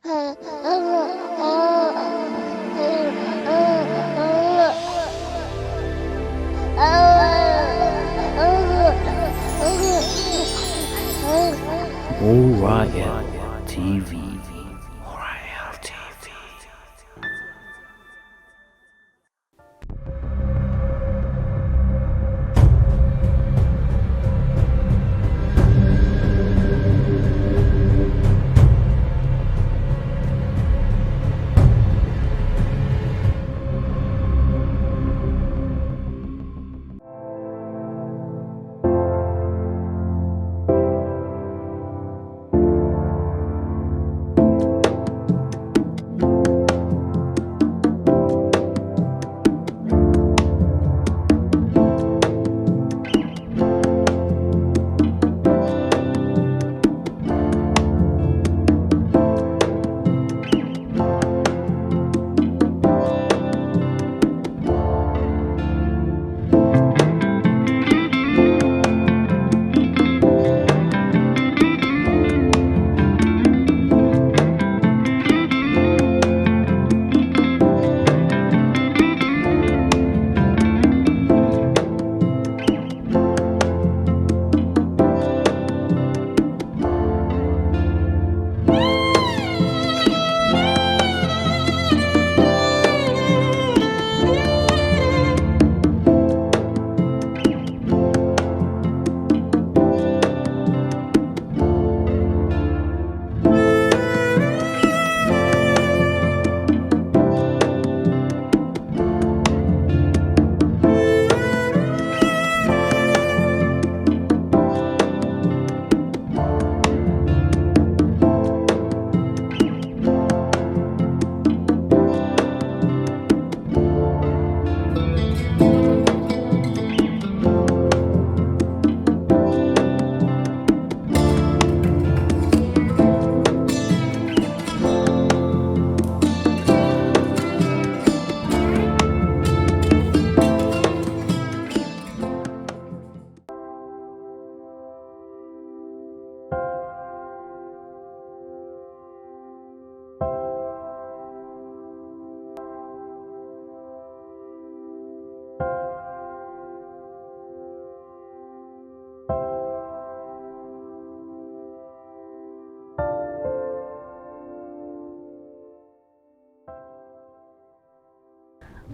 Orion T V. Orion T V.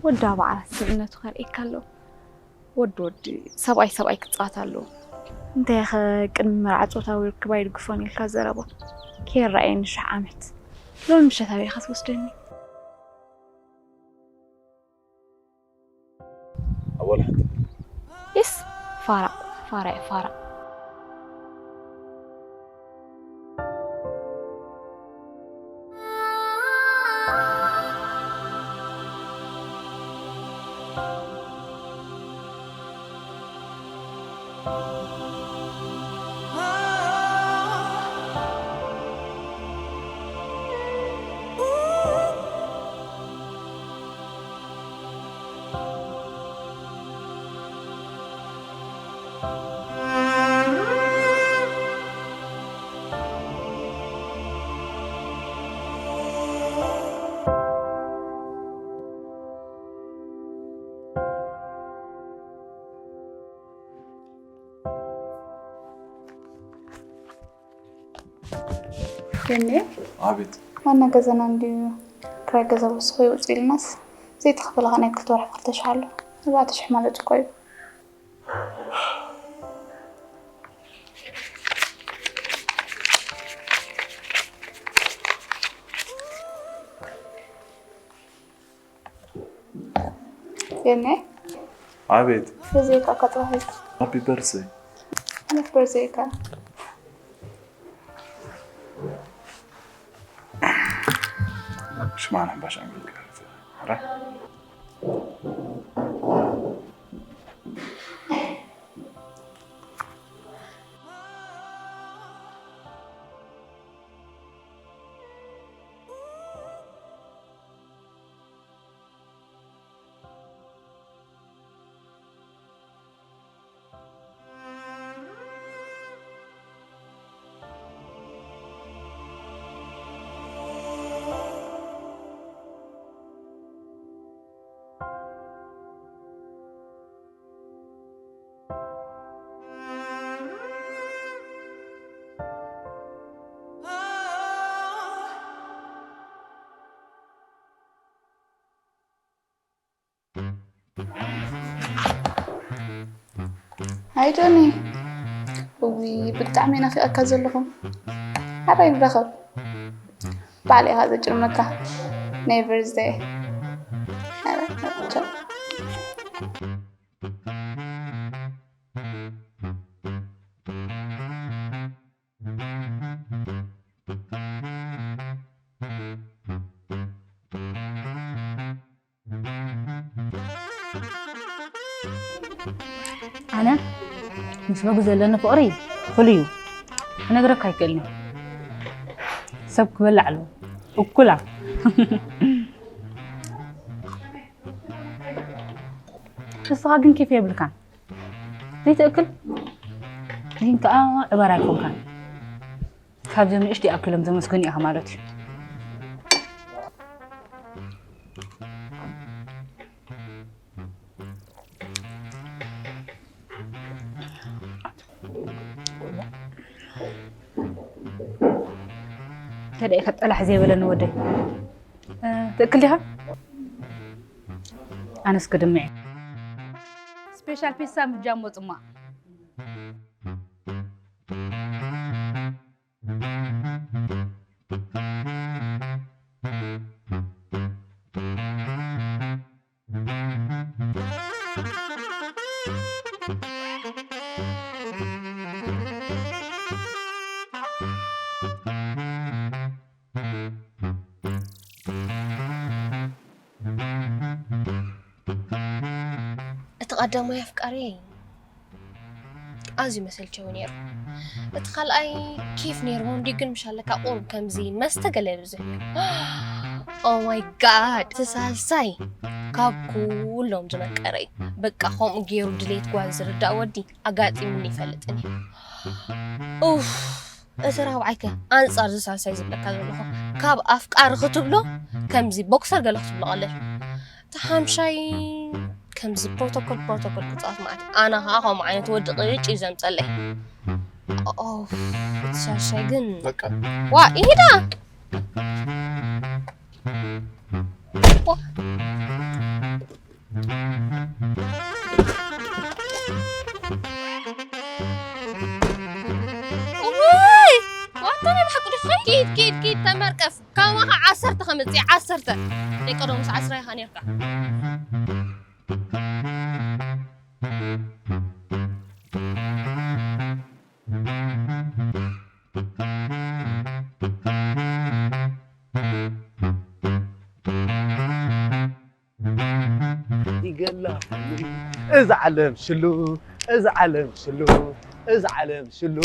ወዳ በዓላት ስብእነቱ ከርእየካ ኣለዎ። ወዲ ወዲ ሰብኣይ ሰብኣይ ክጻወት ኣለዎ። እንተይኸ ቅድሚ መርዓ ጾታዊ ርክብ ኣይድግፎን ኢልካ ዘረባ ከይረኣየኒ ሽሕ ዓመት። ሎሚ ምሸት ኣበይ ኢኻ ትወስደኒ? ኣወል ሓንቲ ኢስ ፋራ ፋራ ፋራ ገኔ ኣቤት ዋና ገዛና እንድዩ ክራይ ገዛ ወስኹ ይውፅእ ኢልናስ ዘይተኸፈለኻ ናይ ክልተ ወርሒ ክልተ ሽሕ ኣሎ። ኣርባዕተ ሽሕ ማለት እኮ እዩ። የኔ ኣቤት በዚካ ከጥባህል ሃፒ በርዝደይ ነበር ዘይካ ሽማን ሕምባሻ ኣንግልካ ራ ጆኒ፣ እዊ፣ ብጣዕሚ ናፊቐካ ዘለኹ። ሓራይ ንራኸብ። ባዕለ ኢኻ ዘጭርመካ። ናይ በርዝደይ። ሓራይ፣ ቻው። ኣነ ምስ በጉ ዘለኒ ፍቕሪ ፍሉይ እዩ። ክነግረካ ኣይክእልን እየ። ሰብ ክበልዕ ኣለዎ። እኩላ። ንስኻ ግን ኬፍ የብልካን። ዘይትእክል ግን ከኣ ዕባር ኣይኮንካን። ካብዞም ንእሽተይ ኣክሎም ዘመስግኑ ኢኻ ማለት እዩ። ተደይ ከጠላሕ ዘይበለኒ ወደይ ትእክል ዲኻ? ኣነስ ክድምዕ። ስፔሻል ፒሳ ምጃሞ ጽማቕ። እቲ ቀዳማይ ኣፍቃሪ ኣዝዩ መሰልቸዊ ነይሩ። እቲ ካልኣይ ኬፍ ነይርዎ እንዲ ግን ምሻለካ ቁሩብ ከምዚ መስተ ገለ ብዙሕ ነይሩ። Oh my God፣ እቲ ሳልሳይ ካብ ኩሎም ዝመቀረ እዩ። በቃ ከምኡ ገይሩ ድሌት ጓል ዝርዳእ ወዲ ኣጋጢሙኒ ይፈልጥን እዩ። ኡፍ፣ እቲ ራብዓይከ ኣንጻር እዚ ሳልሳይ ዝብለካ ዘለኹ ካብ ኣፍቃሪ ክትብሎ ከምዚ ቦክሰር ገለ ክትብሎ ቀለል። እቲ ሓምሻይ ከምዚ ፕሮቶኮል ፕሮቶኮል ክጻወት ማለት እዩ። ኣነ ኸዓ ከምኡ ዓይነት ወዲ ቅጭ እዩ ዘምጸለይ። ኦፍ፣ እቲ ሻሻይ ግን በቃ ዋ ኢዳ ዋ እውይ ዋታ ናይ ብሓቂ ዲኺ ኪድ ኪድ ኪድ ተመርቀፍ ካማኻ ዓሰርተ ከምፅእ ዓሰርተ ናይ ቀደሙስ ዓስራ ኢኻ ነርካ ይገላ እዛ ዓለም ሽሉ እዛ ዓለም ሽሉ እዛ ዓለም ሽሉ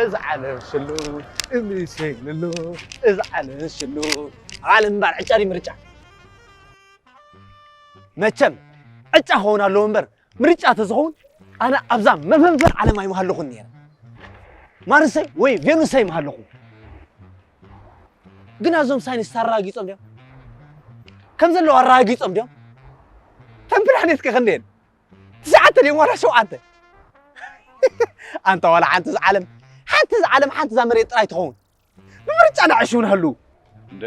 እዛ ዓለም ሽሉ እምሰይንሉ እዛ ዓለም ሽሉ ዓለም እምበር ዕጫ ድዩ ምርጫ መቸም ዕጫ ክኸውን ኣለዎ እምበር ምርጫ ተዝኸውን ኣነ ኣብዛ መፈንፈን ዓለም ኣይምሃለኹን ነይረ ማርሰይ ወይ ቬኑሰይ ምሃለኹ ግን ኣዞም ሳይንስ ኣረጋጊጾም ድዮም ከም ዘለዉ ኣረጋጊጾም ድዮም ተን ፕላኔት ከ ክንደየን ትሽዓተ ድዮም ዋላ ሸውዓተ ኣንታ ዋላ ሓንቲ ዝዓለም ሓንቲ ዝዓለም ሓንቲ እዛ መሬት ጥራይ ትኸውን ብምርጫ ንዕሽው ንህልው እንደ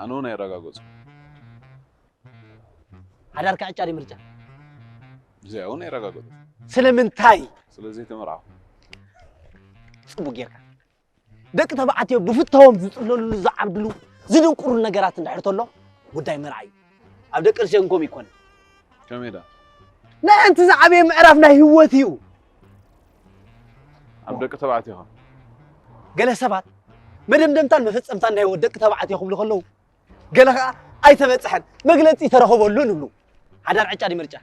ኣነ እውን ኣይረጋገጹ ሓዳርካ ዕጫ ድዩ ምርጫ እዚኣ እውን ኣይረጋገጹ ስለምንታይ ስለዘይተመርዓኹ ጽቡቅ ጌርካ ደቂ ተባዕትዮ ብፍታዎም ዝጽለሉሉ ዝዓብድሉ ዝድንቁሩ ነገራት እንድሕር ተሎ ጉዳይ መርዓ እዩ ኣብ ደቂ ኣንስትዮ ግን ከምኡ ይኮነ ከመይ ዳ ናይ ሓንቲ ዝዓበየ ምዕራፍ ናይ ህይወት እዩ ኣብ ደቂ ተባዕትዮ ኸ ገለ ሰባት መደምደምታን መፈጸምታን ናይ ህይወት ደቂ ተባዕትዮ ክብሉ ከለዉ ገለ ከዓ ኣይተበጽሐን መግለጺ ተረኸበሉን ይብሉ ሓዳር ዕጫ ድዩ ምርጫ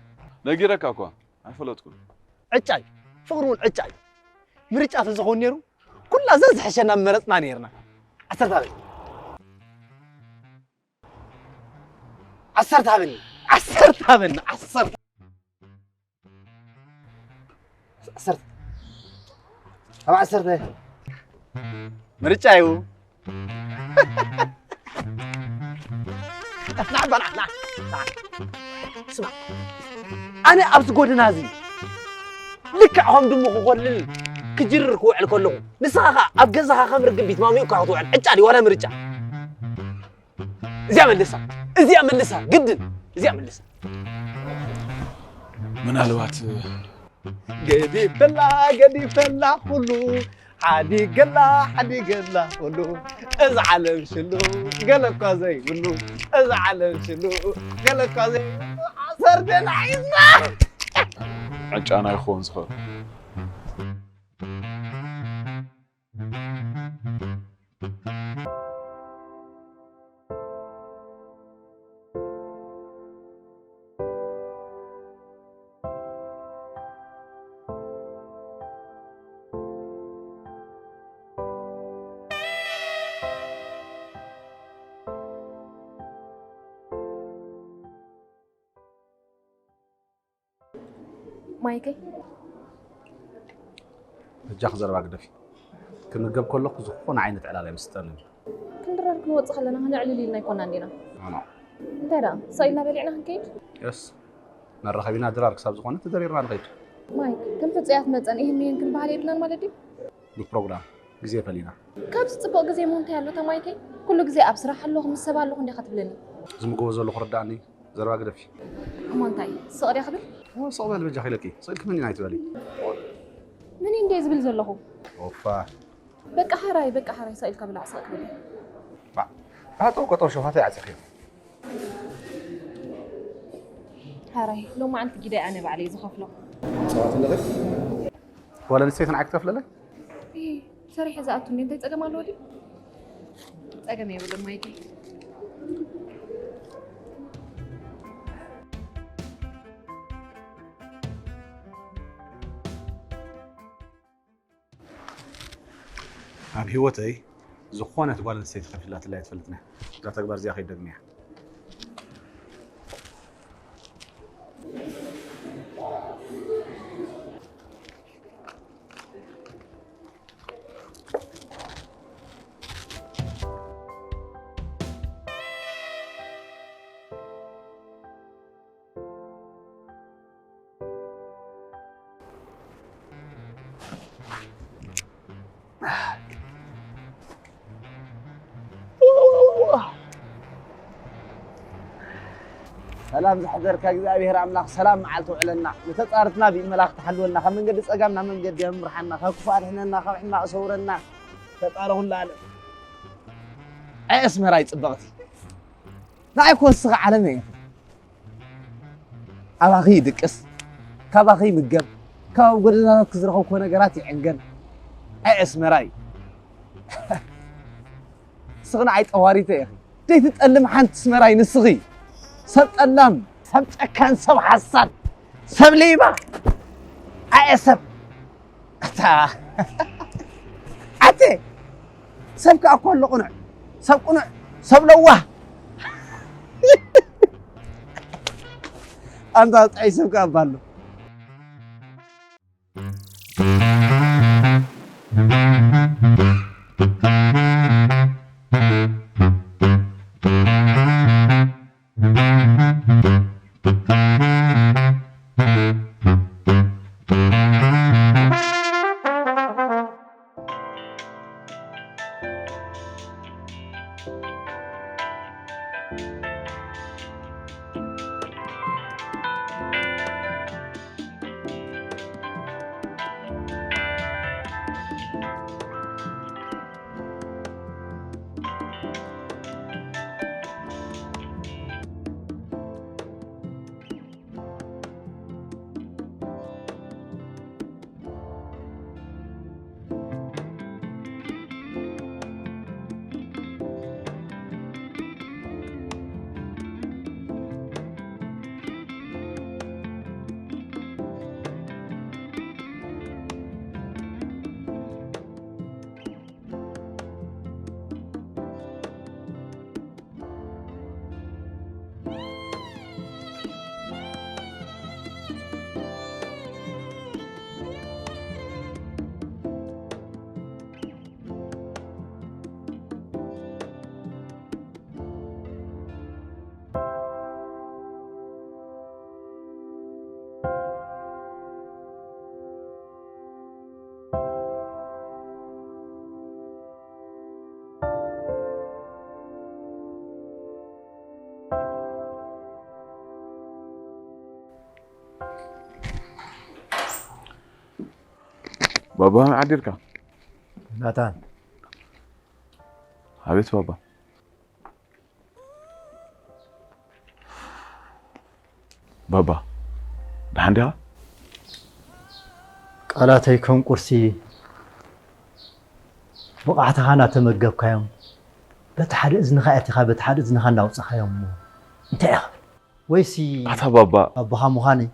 ነጊረካ እኳ ኣይፈለጥኩን ዕጫ እዩ ፍቕሪ እውን ዕጫ እዩ ምርጫ ተዝኸውን ነይሩ ኩላ ዘዝሕሸና ምመረፅና ነይርና ዓሰርተ ሃበኒ ዓሰርተ ሃበኒ ዓሰርተ ሃበኒ ዓሰርተ ዓሰርተ ኣብ ዓሰርተ ምርጫ እዩ ኣነ ኣብዚ ጎደና እዚ ልክዕ ከም ድሙ ክኮልል ክጅርር ክውዕል ከለኹ ንስኻ ኸ ኣብ ገዛኻ ከም ርግቢት ማሚቕካ ክትውዕል ዕጫ ድዩ ዋላ ምርጫ እዚኣ መልሳ እዚኣ መልሳ ግድን እዚኣ መልሳ ምናልባት ገዲፈላ ገዲፈላ ኩሉ ሓዲገላ ሓዲገላ ኩሉ፣ እዚ ዓለም ሽሉ ገለ እኳ ዘይብሉ፣ እዚ ዓለም ሽሉ ገለ እኳ ዘይብሉ፣ ዓሰርተ ሒዝና። ዕጫና ይኸውን ዝኽእል። ማይከይ፣ በጃኺ ዘረባ ግደፊ። ክምገብ ከለኹ ዝኾነ ዓይነት ዕላል ኣይምስጠንን። ክንድረር ክንወጽእ ከለና ክነዕልል ኢልና ኣይኮናን ዲና? ኣኖ። እንታይ ደኣ፣ ስቕ ኢልና በሊዕና ክንከይድ? የስ። መራኸቢና ድራር ክሳብ ዝኾነ ተደሪርና ንኸይድ። ማይክ፣ ከም ሕጹያት መጸን ይህን ይህን ክንበሃል የብልናን ማለት ድዩ? ብፕሮግራም ግዜ ፈሊና። ካብዚ ጽቡቕ ግዜ እሞ እንታይ ኣሎ ተማይከይ? ኩሉ ግዜ ኣብ ስራሕ ኣለኹ፣ ምስ ሰብ ኣለኹ እንዲኻ ትብለኒ። ዝምገቦ ዘለኹ ርድኣኒ፣ ዘረባ ግደፊ። እሞ እንታይ፣ ስቕ ድያ ክብል? ኦ፣ ስቕ በሊ በጃኺ ኢለኪ። ስቕ ኢልኪ መን ኢና ኣይትበሊ። መን እንደ ዝብል ዘለኹ? ኦፋ። በቃ ሓራይ፣ በቃ ሓራይ፣ ስቕ ኢልካ ብላዕ፣ ስቕ ክብል። ባ-፣ ባጠው ቀጠው ሸፋታ ይዓጽኽዮ። ሓራይ፣ ሎማዓንቲ ጊዳይ ኣነ ባዕለይ ዝኸፍሎ። ጸዋት ኣለኺ? ጓል ኣንስተይቲ ንዓይ ክትከፍለለይ? እይ፣ ሰሪሐ ዝኣቱ እንዴ፣ እንታይ ጸገም ኣለዎ ድዩ? ጸገም የብሉን ማይከይ። ኣብ ህይወተይ ዝኾነት ጓል ኣንስተይቲ ከፊላትለይ ኣይትፈልጥን እያ። እዛ ተግባር እዚኣ ከይደግምያ። ሰላም ዝሕደርካ እግዚኣብሔር ኣምላኽ ሰላም መዓልቲ ውዕለና። ንተጻርትና ብኢድ መላእኽቲ ሓልወና። ካብ መንገዲ ጸጋም ናብ መንገዲ የምርሓና። ካብ ክፉእ ኣድሕነና፣ ካብ ሕማቕ ሰውረና። ፈጣሪ ኩሉ ዓለም። ኣይ ኣስመራይ ጽብቕቲ። ንዓይ እኮ ንስኺ ዓለመይ ኢኺ። ኣባኺ ይድቅስ፣ ካባኺ ይምገብ፣ ካብ ኣብ ጎደናታት ክዝረኸብኮ ነገራት ይዕንገል። ኣይ ኣስመራይ። ንስኺ ንዓይ ጠዋሪተ ኢኺ። ዘይትጠልም ሓንቲ ኣስመራይ ንስኺ። ሰብ ጠላም፣ ሰብ ጨካን፣ ሰብ ሓሳድ፣ ሰብ ሌባ። ኣየ ሰብ። ኣታ። ኣቴ። ሰብ ከኣ እኮ ኣሎ ቅኑዕ። ሰብ ቅኑዕ፣ ሰብ ለዋህ። ኣንታ ጥዑይ ሰብ ከኣ እባ ኣሎ። ባባ፣ ዓዲርካ? ናታን። ኣቤት ባባ። ባባ፣ ደሓን ዲኻ? ቃላተይ ከም ቁርሲ ብቕዓትኻ እናተመገብካዮም፣ በቲ ሓደ እዝንኻ ኣእቲኻ በቲ ሓደ እዝንኻ እናውጻኻዮም እሞ እንታይ ኢኻ ክብል? ወይሲ ኣታ ባባ። ኣቦኻ ምዃነይ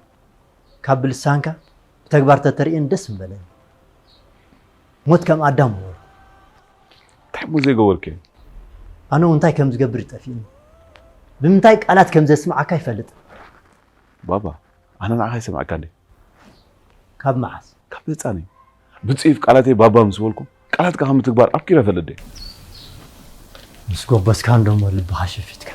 ካብ ብልሳንካ ብተግባር ተተርእየኒ ደስ ምበለኒ። ሞት ከም ኣዳም ምበልኩ። እንታይ እሞ ዘይገበርኩ? ኣነ እውን እንታይ ከም ዝገብር ይጠፍእኒ። ብምንታይ ቃላት ከም ዘስምዓካ ይፈልጥ። ባባ፣ ኣነ ንዓኻ ይሰምዓካ እንዴ? ካብ መዓስ? ካብ ህፃነይ። ብፅዩፍ ቃላተይ ባባ ምስ በልኩ፣ ቃላትካ ካብ ምትግባር ኣብኪረ እፈልጥ ድየ? ምስ ጎበዝካ እንዶ እሞ ልብኻ ሸፊትካ።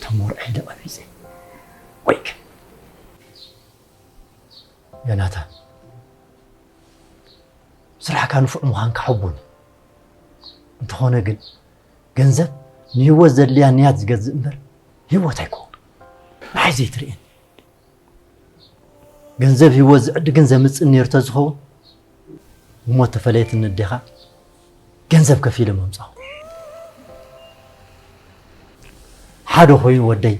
ተሞርዐ ኢለ ቀቢፀ። ቆይ ግን፣ ዮናታን፣ ስራሕካ ንፉዕ ምዃንካ ሕቡን። እንተኾነ ግን፣ ገንዘብ ንህይወት ዘድልያ ንያት ዝገዝእ እምበር፣ ህይወት ኣይኮን። ንዓይ ዘይትርእየኒ። ገንዘብ ህይወት ዝዕድግን ዘምጽእን ነይሩ ተዝኸውን፣ ብሞት ተፈለየትኒ ኣዴኻ፣ ገንዘብ ከፊለ ምምጻኹ። ሓደ ኮይኑ ወደይ፣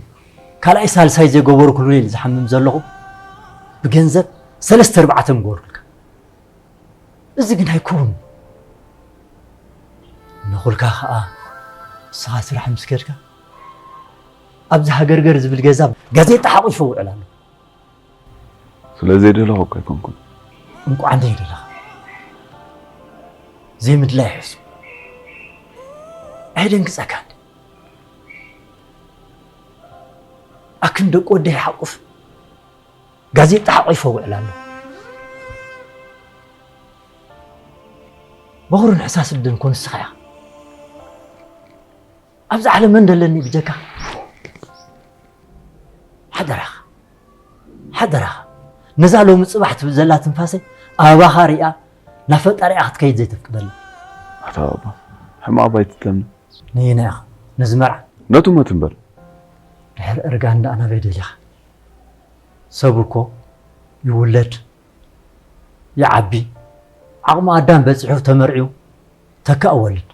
ካልኣይ ሳልሳይ ዘይገበርኩሉ ኢለ ዝሓምም ዘለኹ፣ ብገንዘብ ሰለስተ ኣርባዕተ ምገበርኩልካ። እዚ ግን ኣይከውን። ነኹልካ ኸኣ፣ ንስኻ ስራሕ ምስ ከድካ፣ ኣብዚ ሃገርገር ዝብል ገዛ ጋዜጣ ሓቑፉ ውዕል ኣሎ። ስለ ዘይደለኹ እኮ ኣይኮንኩን። እንቋዕ እንደ ይደለኻ። ዘይምድላይ ይሕሱ። ኣየደንግጸካን። ኣክን ደቂ ወደይ ሓቁፍ ጋዜጣ ሓቑፎ ውዕል ኣሎ። በኹርን ሕሳስ ልደን ኮን ንስኻ ኢኻ። ኣብዚ ዓለም መን ደለኒ ብጀካ? ሓደራኻ፣ ሓደራኻ፣ ነዛ ሎሚ ጽባሕ ትብል ዘላ ትንፋሰይ ኣባኻ ሪኣ ናብ ፈጣሪኣ ክትከይድ ዘይተፍቅደላ። ኣታ ባባ፣ ሕማቕ ኣባይ ትትለምኒ። ነየናይ ኢኻ? ነዚ መርዓ? ነቱ ሞት እምበር። ድሕሪ እርጋን ደኣ ናበይ ደሊኻ? ሰብ እኮ ይውለድ፣ ይዓቢ፣ ዓቕሚ ኣዳም በጺሑ ተመርዕዩ ተካእ ወልድ።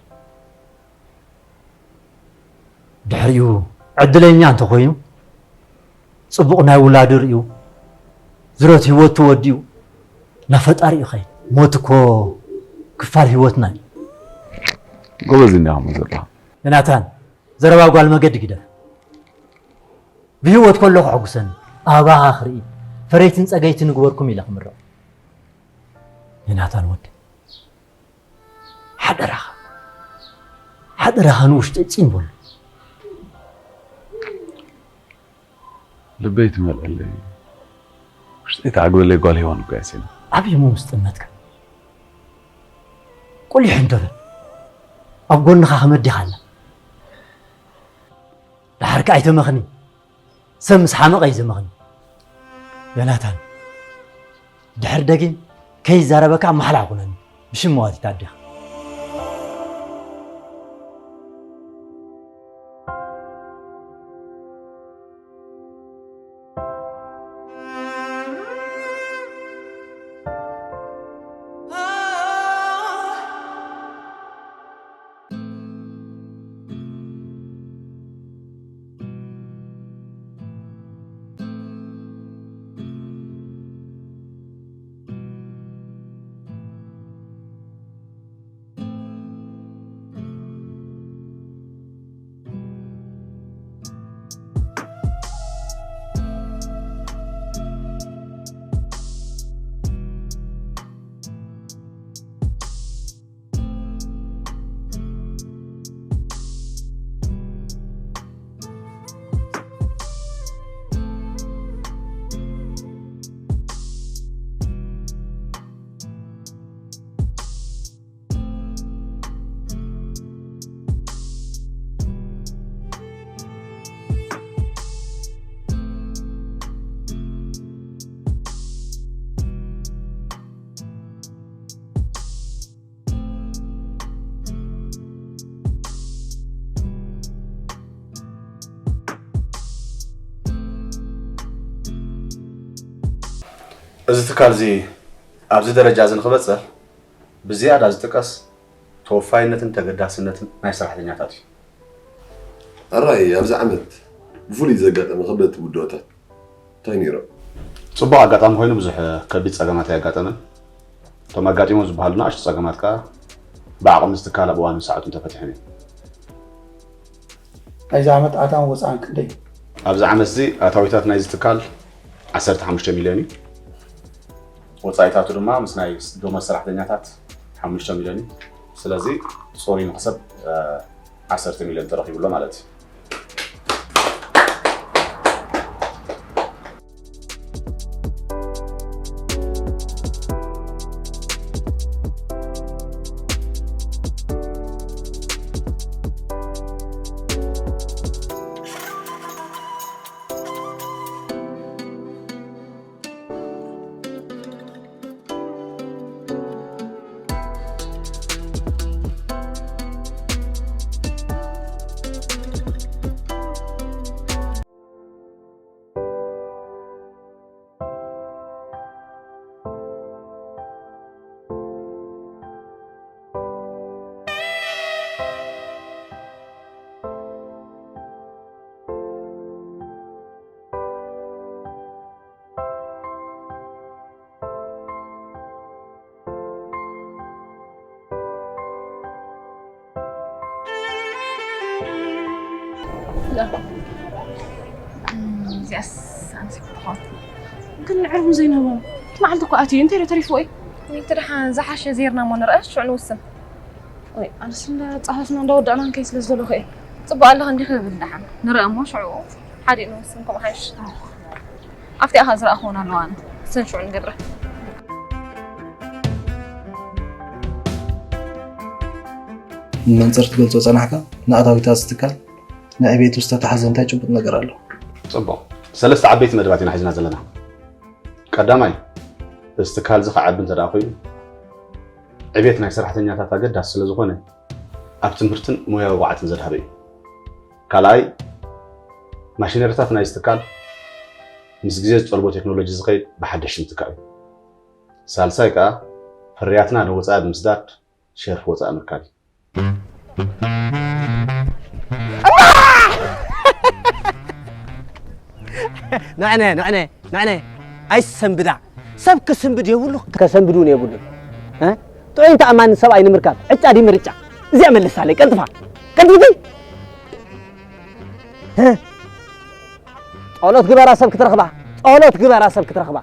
ድሕሪኡ ዕድለኛ እንተኾይኑ፣ ጽቡቕ ናይ ውላዱ ርእዩ፣ ዝረት ህይወቱ ወዲኡ፣ ናብ ፈጣሪኡ ይኸይድ። ሞት እኮ ክፋል ህይወትና እዩ። ጎበዝ እኒኻ እሞ ዘለኻ። ዮናታን፣ ዘረባ ጓል መገዲ ግደፍ። ብህይወት ከለኹ ሕጉሰኒ፣ ኣባኻ ክርኢ፣ ፈረይትን ጸገይትን ንግበርኩም ኢለ ክምርቕ። ዮናታን ወዲ፣ ሓደራኻ፣ ሓደራኻ ንውሽጠይ ጺን በሎ። ልበይ ትመልአለይ፣ ውሽጠይ ትዓግበለይ ጓል ሄዋን እኮ እያ ሲና። ዓብዪ እሞ ምስጥነትካ። ቁሊሕ እንዶ በል። ኣብ ጎንኻ ከመዲኻ ኣላ። ደሓር ከኣ ኣይተመኽኒ። ሰብ ምስ ሓመቐ እዩ ዘመኽኒ። ዮናታን፣ ድሕሪ ደጊም ከይዛረበካ ማሕላ ኩነኒ። ብሽም መዋቲት ኣዴኻ። እዚ ትካል እዚ ኣብዚ ደረጃ እዚ ንኽበጽሕ ብዝያዳ ዝጥቀስ ተወፋይነትን ተገዳስነትን ናይ ሰራሕተኛታት እዩ። ሕራይ ኣብዚ ዓመት ብፍሉይ ዘጋጠመ ከበድቲ ውድኦታት እንታይ ነይሮም? ጽቡቕ ኣጋጣሚ ኮይኑ ብዙሕ ከቢድ ጸገማት ኣየጋጠመን። እቶም ኣጋጢሞም ዝበሃሉ ንኣሽቱ ጸገማት ከኣ ብዓቕሚ እዚ ትካል ኣብ እዋንን ሰዓቱን ተፈቲሖም እዮም። ናይዚ ዓመት ኣታውን ወፃእን ክንደይ እዩ? ኣብዚ ዓመት እዚ ኣታዊታት ናይዚ ትካል ዓሰርተ ሓሙሽተ ሚልዮን እዩ። ወፃኢታቱ ድማ ምስ ናይ ደሞዝ ሰራሕተኛታት ሓሙሽተ ሚልዮን እዩ። ስለዚ ፅሩይ መኽሰብ ዓሰርተ ሚልዮን ተረኺቡ ኣሎ ማለት እዩ። እዚኣስ ኣንስ ክትኾን ግን ንዕርቡ ዘይንህቦም እቲ መዓልቲ እኮ ኣትዩ እንታይ ዶ ተሪፍዎ እዩ? እቲ ደሓን ዝሓሸ ዜርና እሞ ንርአ ሽዑ ንውስን። ወይ ኣነስ እንዳጻፈፍና እንዳወዳእና ንከይ ስለ ዝደለኹ እየ። ጽቡቕ ኣለኺ እንዲኺ ክብል ደሓን ንርአ እሞ ሽዑ ሓዲእ ንውስን ከምኡ ሓይሽ። ኣብቲ ኣኻ ዝረኣኽወን ኣለዋ ኣነ እሰን ሽዑ ንገብረ። ንመንፅር ትገልፆ ፀናሕካ ንኣታዊታት እዚ ትካል ንዕቤቱ ዝተታሓዘ እንታይ ጭቡጥ ነገር ኣሎ? ፅቡቕ። ሰለስተ ዓበይቲ መደባት ኢና ሒዝና ዘለና። ቀዳማይ፣ እዚ ትካል እዚ ክዓቢ እንተ ደኣ ኮይኑ፣ ዕቤት ናይ ሰራሕተኛታት ኣገዳሲ ስለ ዝኾነ፣ ኣብ ትምህርትን ሞያዊ ብቕዓትን ዘድሃበ እዩ። ካልኣይ፣ ማሽነሪታት ናይዚ ትካል ምስ ግዜ ዝጠልቦ ቴክኖሎጂ ዝኸይድ ብሓደሽ ምትካእ እዩ። ሳልሳይ ከኣ፣ ፍርያትና ንወጻኢ ብምስዳድ ሸርፊ ወጻኢ ምርካብ እዩ። ንዕነ ንዕነ ንዕነ ኣይሰንብዳ ሰብ ክስንብድ የብሉ ከሰንብድ እውን የብሉ ጥዑይን ተኣማንን ሰብኣይ ንምርካብ ዕጫ ድዩ ምርጫ እዚኣ መልሳለይ ቀልጥፋ ቀልጥፍቲ ጸሎት ግበራ ሰብ ክትረኽባ ጸሎት ግበራ ሰብ ክትረኽባ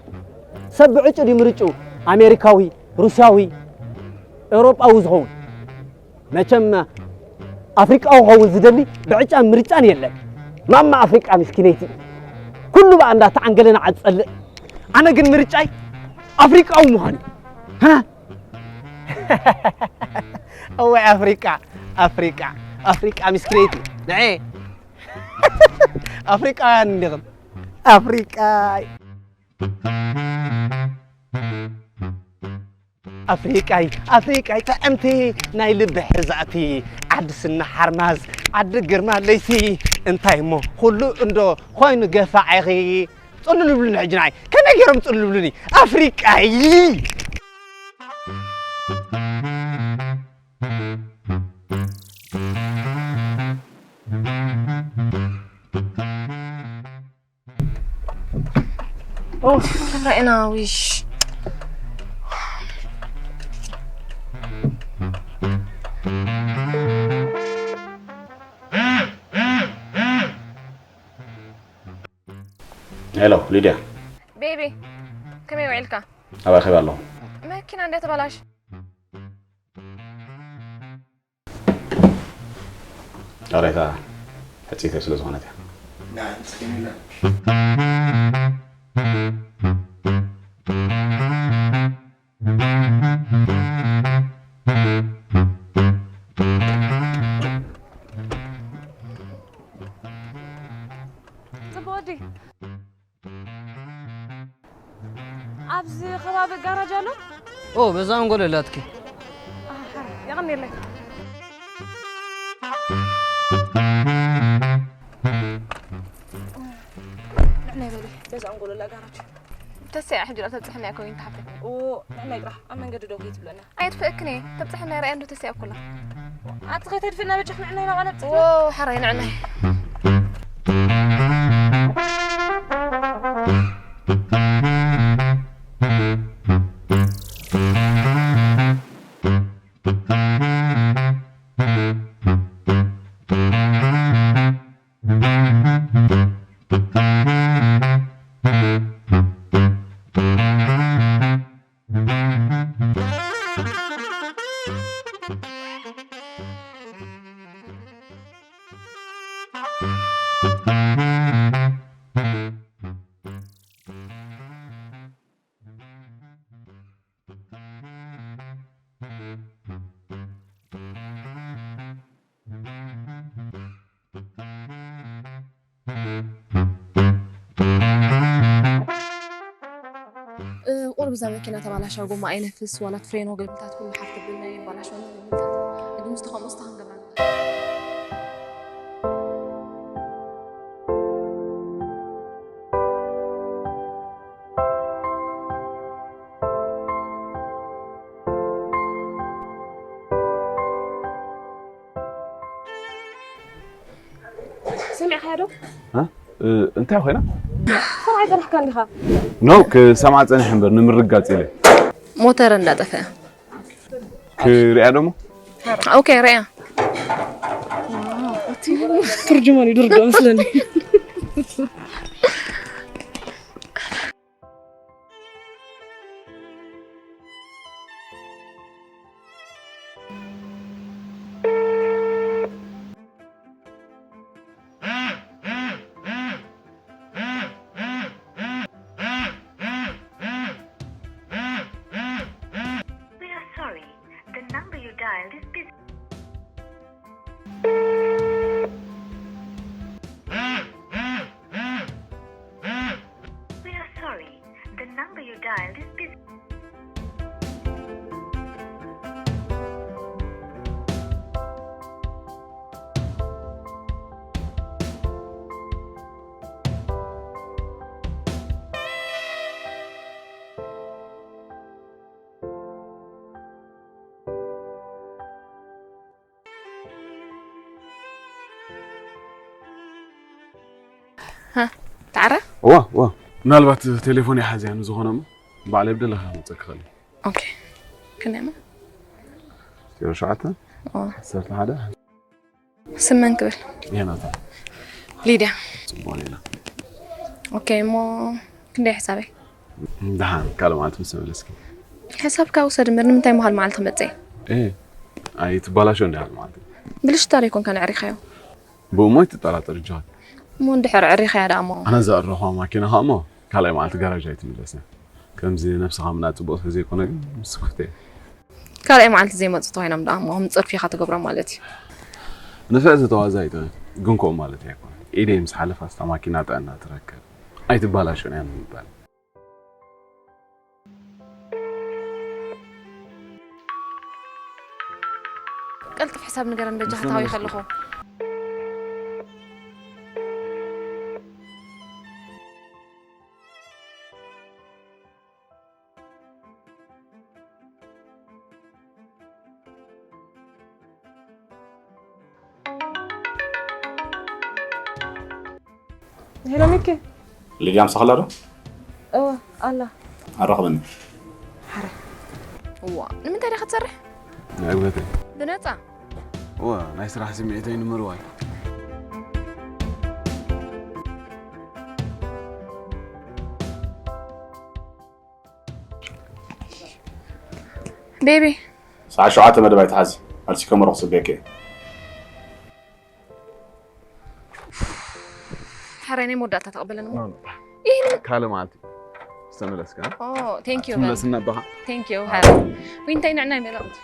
ሰብ ብዕጩ ድዩ ምርጭኡ ኣሜሪካዊ ሩስያዊ ኤውሮጳዊ ዝኸውን መቸም ኣፍሪቃዊ ክኸውን ዝደሊ ብዕጫን ምርጫን የለን ማማ ኣፍሪቃ ምስኪነይቲ ኩሉ ብኣ እንዳተዓንገለ ንዓ ዝጸልእ ኣነ ግን ምርጫይ ኣፍሪቃዊ ምዃን እዩ እወ ኣፍሪቃ ኣፍሪቃ ኣፍሪቃ ምስኪነይቲ ንዐ ኣፍሪቃውያን እንዲኹም ኣፍሪቃ ኣፍሪቃይ ኣፍሪቃይ ጥዕምቲ ናይ ልቢ ሕዛእቲ ዓዲ ስና ሓርማዝ ዓዲ ግርማ ለይቲ እንታይ እሞ ኩሉ እንዶ ኮይኑ ገፋዕ ኢኺ ጽሉል ብሉኒ ሕጂ ንዓይ ከመይ ገይሮም ጽሉል ብሉኒ ኣፍሪቃይ ኡፍ፣ ርኢና ዊሽ። ሄሎ ሊድያ። ቤቢ፣ ከመይ ውዒልካ? ኣባይ ኸይባ ኣለኹ። መኪና እንደ ተበላሽ። ዳሬታ ሕጽይተይ ስለ ዝኾነት እያ። ጽቡቕ ወዲ። ኣብዚ ከባቢ ጋራጅ ኣሎ? ኦ፣ በዛ ኣንጎሎ ኣላትኪ። የቐንየለይ። ንዕናይ በሊ፣ በዛ ኣንጎሎ ኣላ ጋራጅ። ተስያ ሕጂ ዶ ተብጽሕና እኮ ይንተሓተት። ንዕናይ ጥራሕ ኣብ መንገዲ ደው ከይትብለና። ኣይትፍእክን እየ። ተብጽሕና ራእያ እንዶ ተስያ እኩላ። ኣቲ ከይተድፍእና በጃኽ ንዕናይ ናባና ብጽሕ። ዎ፣ ሕራይ ንዕናይ። ቁሩብ እዛ መኪና ተባላሻ፣ ጎማ ኣይነፍስ፣ ዋላ ፍሬኖ ገልብታት ኩሉ ሓፍ ተብልና የባላሸወና ገልብታት። ሕጂ ምስቲ ከምኡ እስታ ክንገብራ ንኽእል። ሰሚዕካዮ ዶ? እ፣ እንታይ ኮይና? ሰብኣይ ጸኒሕካ እንዲኻ? ኖ፣ ክሰምዓ ጸኒሐ እምበር ንምርግጋጽ ኢለ። ሞተር እንዳጠፈአ። ክሪኣ ደሞ? ኦኬ፣ ሪኣ። ትርጅማን ይድርዶ መስለኒ። We are sorry. The number you dialed is busy. We are sorry. The number you dialed is busy. ها تعرف؟ وا وا ምናልባት ቴሌፎን ይሓዝያ ንዝኾነ እሞ ባዕለይ ብደለኻ ክመፀኪ ክእል ኦኬ ክንደይ እሞ ዜሮ ሸውዓተ ዓሰርተ ሓደ ስመን ክብል ይሄናታ ሊድያ ፅቡቅ ሌላ ኦኬ እሞ ክንደይ ሕሳበይ ደሓን ካልእ መዓልቲ ምስ ተመለስኪ ሕሳብካ ውሰድ እምበር ንምንታይ መሃል መዓልቲ ክመፅእ እ ኣይትባላሾ እንዲ ካልእ መዓልቲ ብልሽታ ዶ ይኮንካ ነዕሪኻዮ ብእሞ ኣይትጠራጠር ጅዋድ እሞ እንድሕር ዕሪኻያ ደኣ እሞ ኣነ ዘዕረኹዋ ማኪና ከዓ እሞ ካልኣይ መዓልቲ ጋራጅ ኣይትምለስን ከምዚ ነብስኻ ምናጥ ፅቡቅ ስለዘይኮነ ግን ምስ ክፍተ ካልኣይ መዓልቲ ዘይመፁ ተኮይኖም ደኣ እሞ ከም ፅርፊኻ ትገብሮ ማለት እዩ ንፍዕ ዝተዋዛ ኣይትኽእል ግን ከምኡ ማለት ኣይኮነ ኢደይ ምስ ሓለፋ ስታ ማኪና ጥዕና ትረክብ ኣይትባላሾን እያ ንምባል ቀልጥፍ ሕሳብ ንገረን በጃ ክታዊ ከለኹ ሄሎ ሚኪ ሊድያ ምሳኽላ ዶ እወ ኣላ ኣራኽበኒ እዋ ንምንታይ ዲኻ ትሰርሕ ንዕግበተይ ብነፃ እወ ናይ ስራሕ ስምዒተይ ንምርዋይ ቤቢ ሰዓት ሸውዓተ መደብ ኣይትሓዚ ኣልሲከ መረኽ ጽቤከ ሓራይ ናይ መወዳእታ ተቐበለኒ እሞ ካልእ መዓልቲ ዝተመለስካ ቴንክ ዩ ትምለስና ኣባኻ ቴንክ ዩ ሓራይ ወይ እንታይ ንዕና ይመለቕት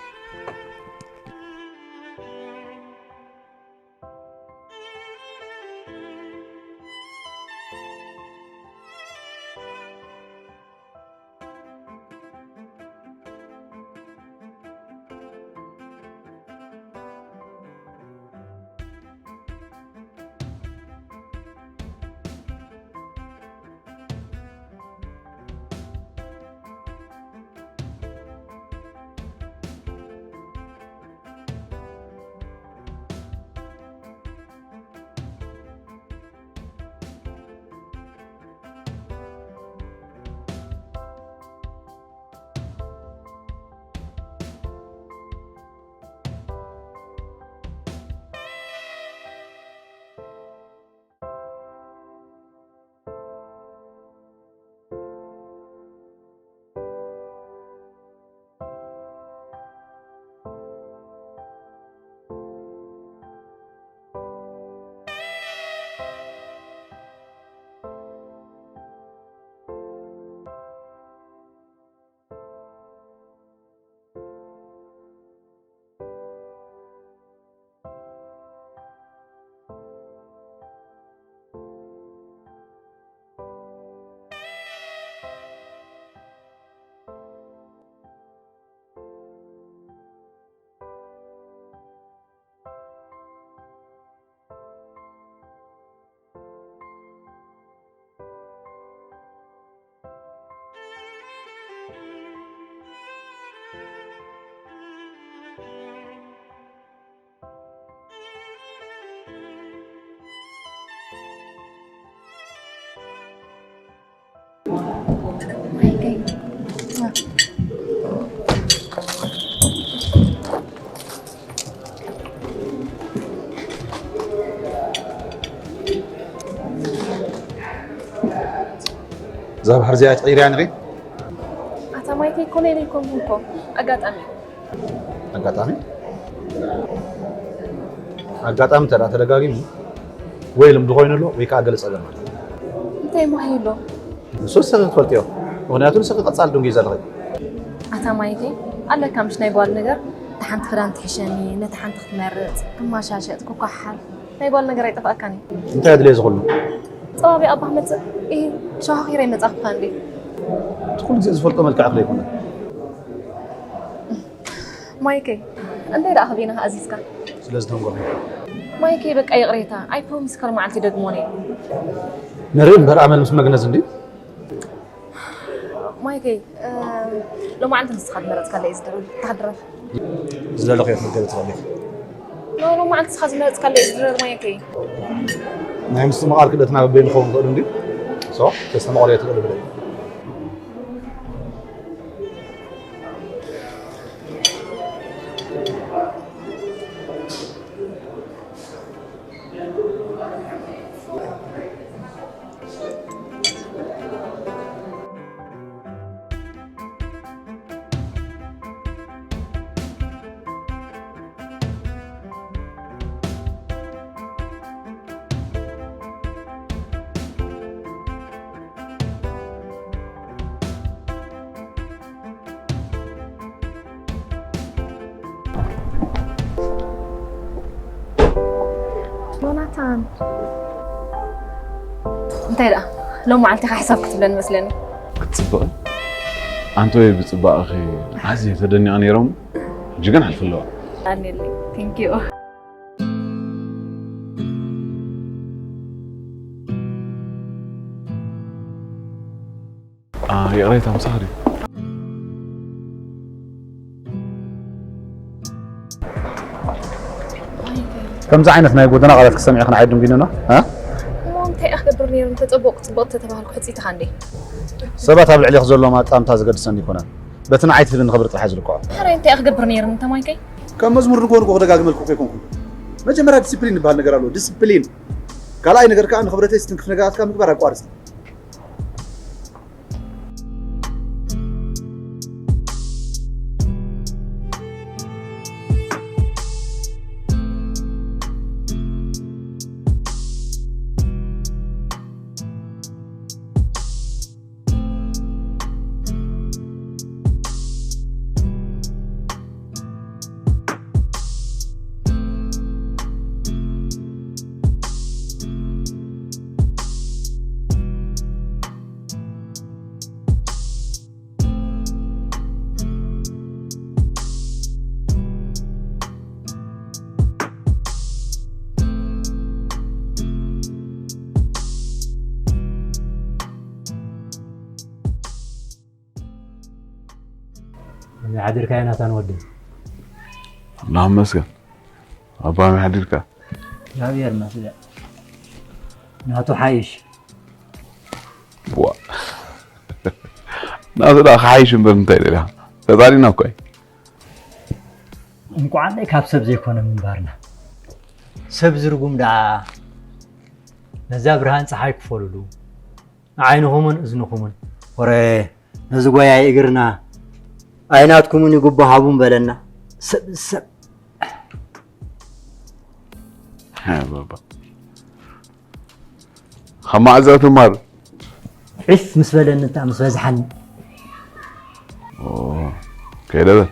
እዛ ባሕሪ እዚኣ ትቕይርያ ኢኺ? ኣታ ማይከይ ኮነ ኢለ ኣይኮንኩን እኮ፣ ኣጋጣሚ። ኣጋጣሚ ኣጋጣሚ እንተ ደኣ ተደጋጊሙ ወይ ልምዲ ኮይኑ ኣሎ ወይ ከዓ ገለ ፀገም ኣሎ። እንታይ ማሂ ኣሎ? ንሱ ንስኺ ክትፈልጥዮ፣ ምኽንያቱ ንስኺ ቀፃሊ ደንጉዩ ዘለኺ። ኣታ ማይከይ፣ ኣለካ ምሽ ናይ ጓል ነገር፣ እታ ሓንቲ ክዳን ትሕሸኒ፣ ነታ ሓንቲ ክትመርፅ፣ ክመሻሸጥ፣ ክኳሓል፣ ናይ ጓል ነገር ኣይጠፍኣካን እዩ። እንታይ ኣድልየ ዝኽሉ? ፀባቢ ኣባ ክመፅእ፣ ኢ ሸዋኺረ ይመፃኽካ እንዴ? እቲ ኩሉ ግዜ ዝፈልጦ መልክዕኺ ዘይኮነ። ማይከይ፣ እንታይ ደኣ ክብኢና ኣዚዝካ? ስለ ዝተንጎኺ። ማይከይ፣ በቃ ይቕሬታ፣ ኣይ ፕሮሚስ ካልእ መዓልቲ ደግሞን እየ። ንርኢ እምበር ኣመል ምስ መግነዝ እንዲ። ማይከይ፣ እ፣ ሎማዓንቲ ንስኻ ዝመረፅካለይ ዝድረል፣ ታድረል። ዝደለኽዮ ክትገብሪ ትኽእሊ ኢኺ። ኖ፣ ሎማዓንቲ ንስኻ ዝመረፅካለይ ዝድረል ማይከይ። ናይ ምስትምቓር ክእለትና በበይኑ ክኸውን ይኽእል እንዲ። ሶ፣ ተስተማቕርዮ ትኽእሊ ብለይ። ዮናታን፣ እንታይ ደኣ ሎም መዓልቲ ኢኻ ሕሳብ ክትብለኒ መስለኒ። ክትፅብቕን ኣንተወይ ብፅባቕኺ ኣዝየ ተደኒቐ ነይሮም። ሕጂ ግን ሓልፊ ኣለዋ። ኣኔለይ። Thank you። ይቕሬታ ምሳኺ ድዩ? ከምዚ ዓይነት ናይ ጎደና ቃላት ክሰምዕ ከነዓይ ድንጉይንና። እሞ እንታይ እየ ክገብር ነይሩ? እንተፀቡቕ ፅቡቕ ተተባሃልኩ ሕፅይትኻ እንዴ? ሰባት ኣብ ልዕሌኺ ዘለዎም ኣጣምታ ዝገድሰን ይኮነን። በቲ ንዓይ ትህብኒ ክብሪ ጥራሕ ዝልክዖ። ሕራይ እንታይ እየ ክገብር ነይሩ? እንተ ማይከይ ከም መዝሙር ንጎንጎ ክደጋግመልኩ ከይኮንኩ፣ መጀመርያ ዲስፕሊን ዝበሃል ነገር ኣሎ። ዲስፕሊን። ካልኣይ ነገር ከዓ ንክብረተይ ዝትንክፍ ነገራትካ ምግባር ኣቋርፅ። ከመይ ሓዲርካ ዮናታን ወደይ? ኣምላኽ ይመስገን። ኣባ ከመይ ሓዲርካ? እግዚኣብሔር ይመስገን። ናቱ ሓይሽ። ዋ። ናቱ ደኣ ክሓይሽ እምበር እንታይ ደሊኻ? ፈጣሪና እኮ እዩ። እንኳዓለይ ካብ ሰብ ዘይኮነ ምንባርና። ሰብ ዝርጉም ደኣ ነዛ ብርሃን ፀሓይ ክፈልሉ ንዓይንኹምን እዝንኹምን ወረ ነዚ ጎያይ እግርና ኣይናትኩምን ይግቦ ሃቡን በለና። ሰብ ሰብ ሃ፣ ባባ። ካብ መዓዛ ትማር? ዒፍ ምስ በለኒ እታ ምስ በዝሓኒ። ኦ፣ ከይደ በል።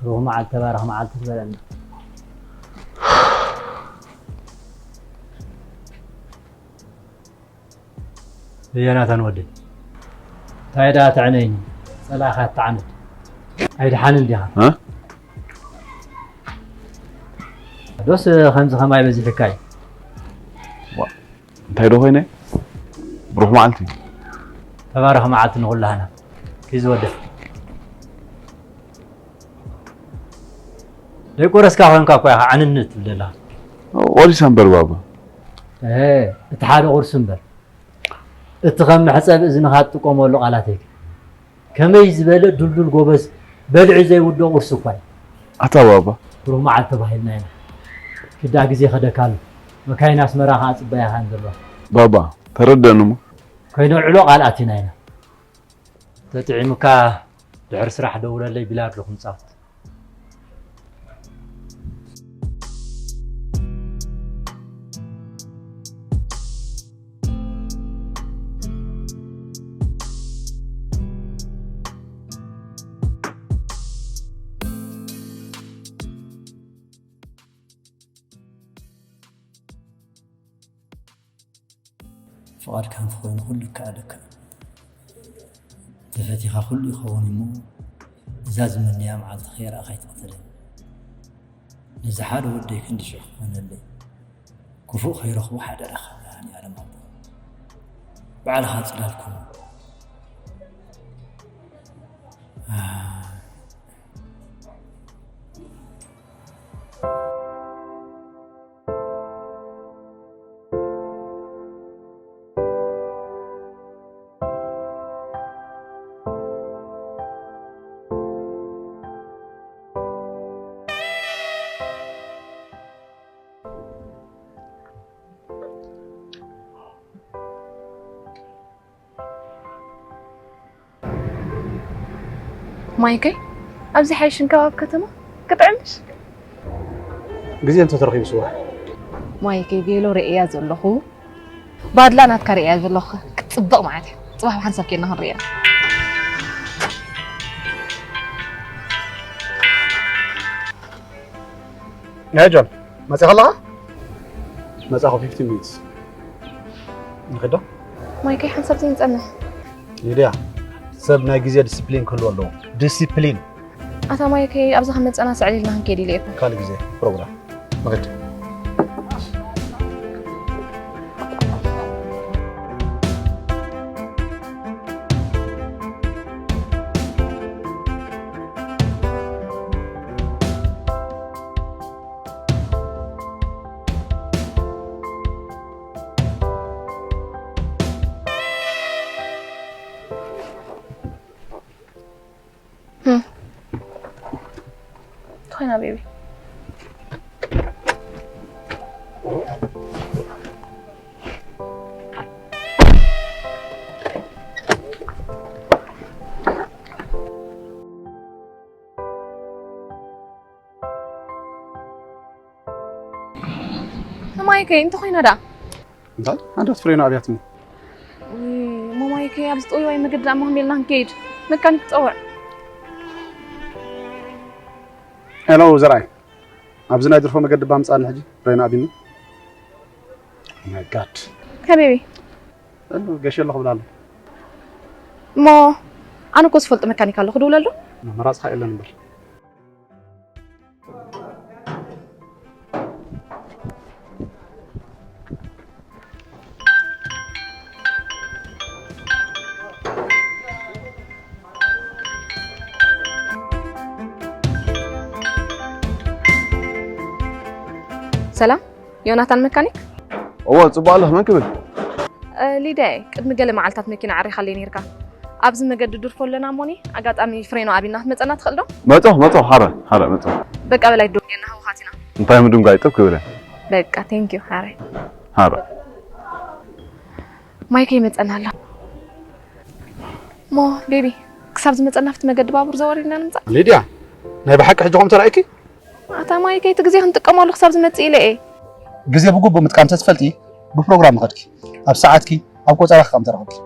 ሩህ መዓልቲ ተባረኽ መዓልቲ ትበለና። ዮናታን ወደይ፣ እንታይ ደኣ ትዕነይኒ? ጸላእኻ ትዓነድ። ኣይደሓንን ዲኻ? እ? ዶስ ከምዚ ከማይ በዚሕካ እዩ? ዋ፣ እንታይ ዶ ኮይነ? ብሩኽ መዓልቲ። ተባረኽ መዓልቲ ንኹላህና። ኪዚ ወደይ። ደይቆረስካ ኮንካ እኮ ኢኻ ዓንነት ትብል ዘለኻ። ቆሪሰ እምበር ባባ። እህ፣ እቲ ሓደ ቁርሲ እምበር። እቲ ከም መሕጸቢ እዝንኻ ትጥቀመሉ ቃላት እዩ። ከመይ ዝበለ ዱልዱል ጎበዝ በልዒ ዘይውድኦ ቁርሲ እኳ እዩ። ኣታ ባባ። ብሩህ መዓልቲ ተባሂልና ኢና። ክዳ ግዜ ከደካ ኣሎ። መካይን ኣስመራ ከኣ ጽበያኻ እየን ዘለዋ። ባባ፣ ተረደኒ እሞ። ከይነውዕሎ ቃል ኣቲና ኢና። ተጥዒሙካ ድሕሪ ስራሕ ደውለለይ ቢላርዶ ክንጻወት። ፍቓድካ እንተኾይኑ ኩሉ ይከኣለካ። ተፈቲኻ ኩሉ ይኸውን እሞ እዛ ዝምነያ መዓልቲ ከይረኣኻ ኣይትቕተለኒ። ነዚ ሓደ ወደይ ክንዲ ሽሕ ክኾነለይ ክፉእ ከይረኽቦ ሓደራኻ መድሃኔ ኣለም ኣቦ ባዕልኻ ጽላል ኩን። ማይከይ፣ ኣብዚ ሓይሽን ከባቢ ከተማ ክጥዕምሽ? ግዜ እንተተረኺቡ ስዋ። ማይከይ፣ ቬሎ ርእያ ዘለኹ፣ ባድላ ናትካ ርእያ ዘለኹ፣ ክትጽብቕ ማለት እዩ። ጽባሕ ብሓንሳብ ኬድና ክንርእያ። ናይ ጆን፣ መጺኻ ኣለኻ? መጻኹ፣ fifteen minutes። ንኸዶ? ማይከይ፣ ሓንሳብ ዘይንጸንሕ። ሊድያ፣ ሰብ ናይ ግዜ ዲሲፕሊን ክህልዎ ኣለዎ። ዲሲፕሊን። ኣታ ማይከይ፣ ኣብዛ ከመጸና ስዕል ኢልና ክንከይድ ኢለ እኮ። ካልእ ግዜ ፕሮግራም። ንኸድ። እንተኾይና ቤቢ። ማይከይ፣ እንተ ኾይና ደኣ? እንታይ? ሓንዳት ፍሬና ኣብያትኒ። ውይ፣ እሞ ማይከይ፣ ኣብዚ ጥውይዋይ መገዲ ደኣ እሞ ከመይ ኢልና ክንከይድ? መካኒክ ክጸውዕ። ሄሎ፣ ዘርኣይ። ኣብዚ ናይ ድርፎ መገዲ እባ ምጻኒ ሕጂ፣ ፍሬና ኣቢኒ። ማይ ጋድ። ከቤቢ። እሉ፣ ገሽ ኣለኹ ብላ ኣሎ። እሞ፣ ኣነ እኮ ዝፈልጦ መካኒክ ኣሎ፣ ክድውለሉ? መመራጽ ኸኣ የለን እምበር። ሰላም፣ ዮናታን መካኒክ? እወ፣ ጽቡቕ ኣለኽ። መን ክብል? እ፣ ሊድያ እየ። ቅድሚ ገለ መዓልታት መኪና ዓሪኻለይ ነይርካ። ኣብዚ መገዲ ድርፎ ኣለና እሞኒ፣ ኣጋጣሚ ፍሬኖ ኣቢና ክትመጸና ትኽእል ዶ? መጾ፣ መጾ፣ ሓረ፣ ሓረ፣ መጾ። በቃ በላይ፣ ዶ ጌና ህውኻት ኢና። እንታይ ምድንጓይ ጥብ ክብለ? በቃ፣ ቴንክ ዩ፣ ሓረ። ሓረ። ማይከ ይመጸና ኣሎ። ሞ፣ ቤቢ፣ ክሳብ ዝመጸና ኣብቲ መገዲ ባቡር ዘወር ኢልና ንምጻእ። ሊድያ፣ ናይ ብሓቂ ሕጂ ከምኡ ተራእይኪ? ኣታ ማይከ፣ እቲ ግዜ ክንጥቀመሉ ክሳብ ዝመጽእ ኢለ እየ። ግዜ ብግቡእ ምጥቃም ተትፈልጢ፣ ብፕሮግራም ምኸድኪ፣ ኣብ ሰዓትኪ፣ ኣብ ቆጸራኺ ከም ተረኽብኪ።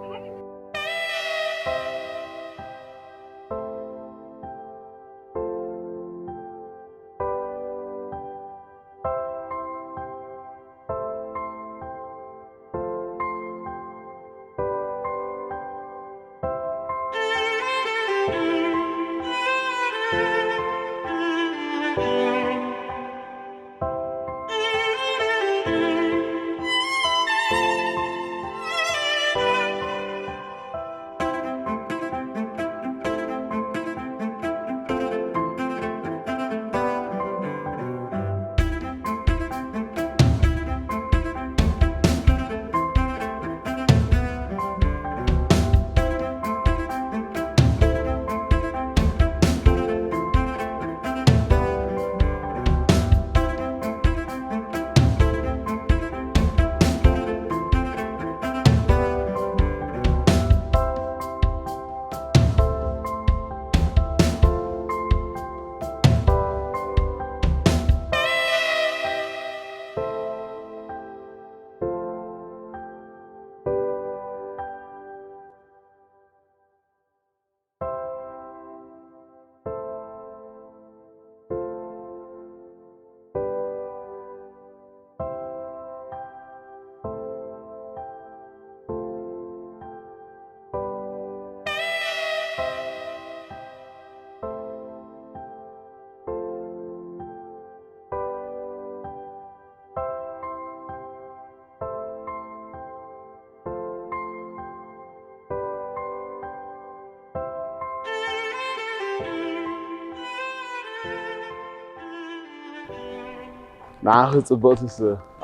ንዓኺ ጽብቕትስ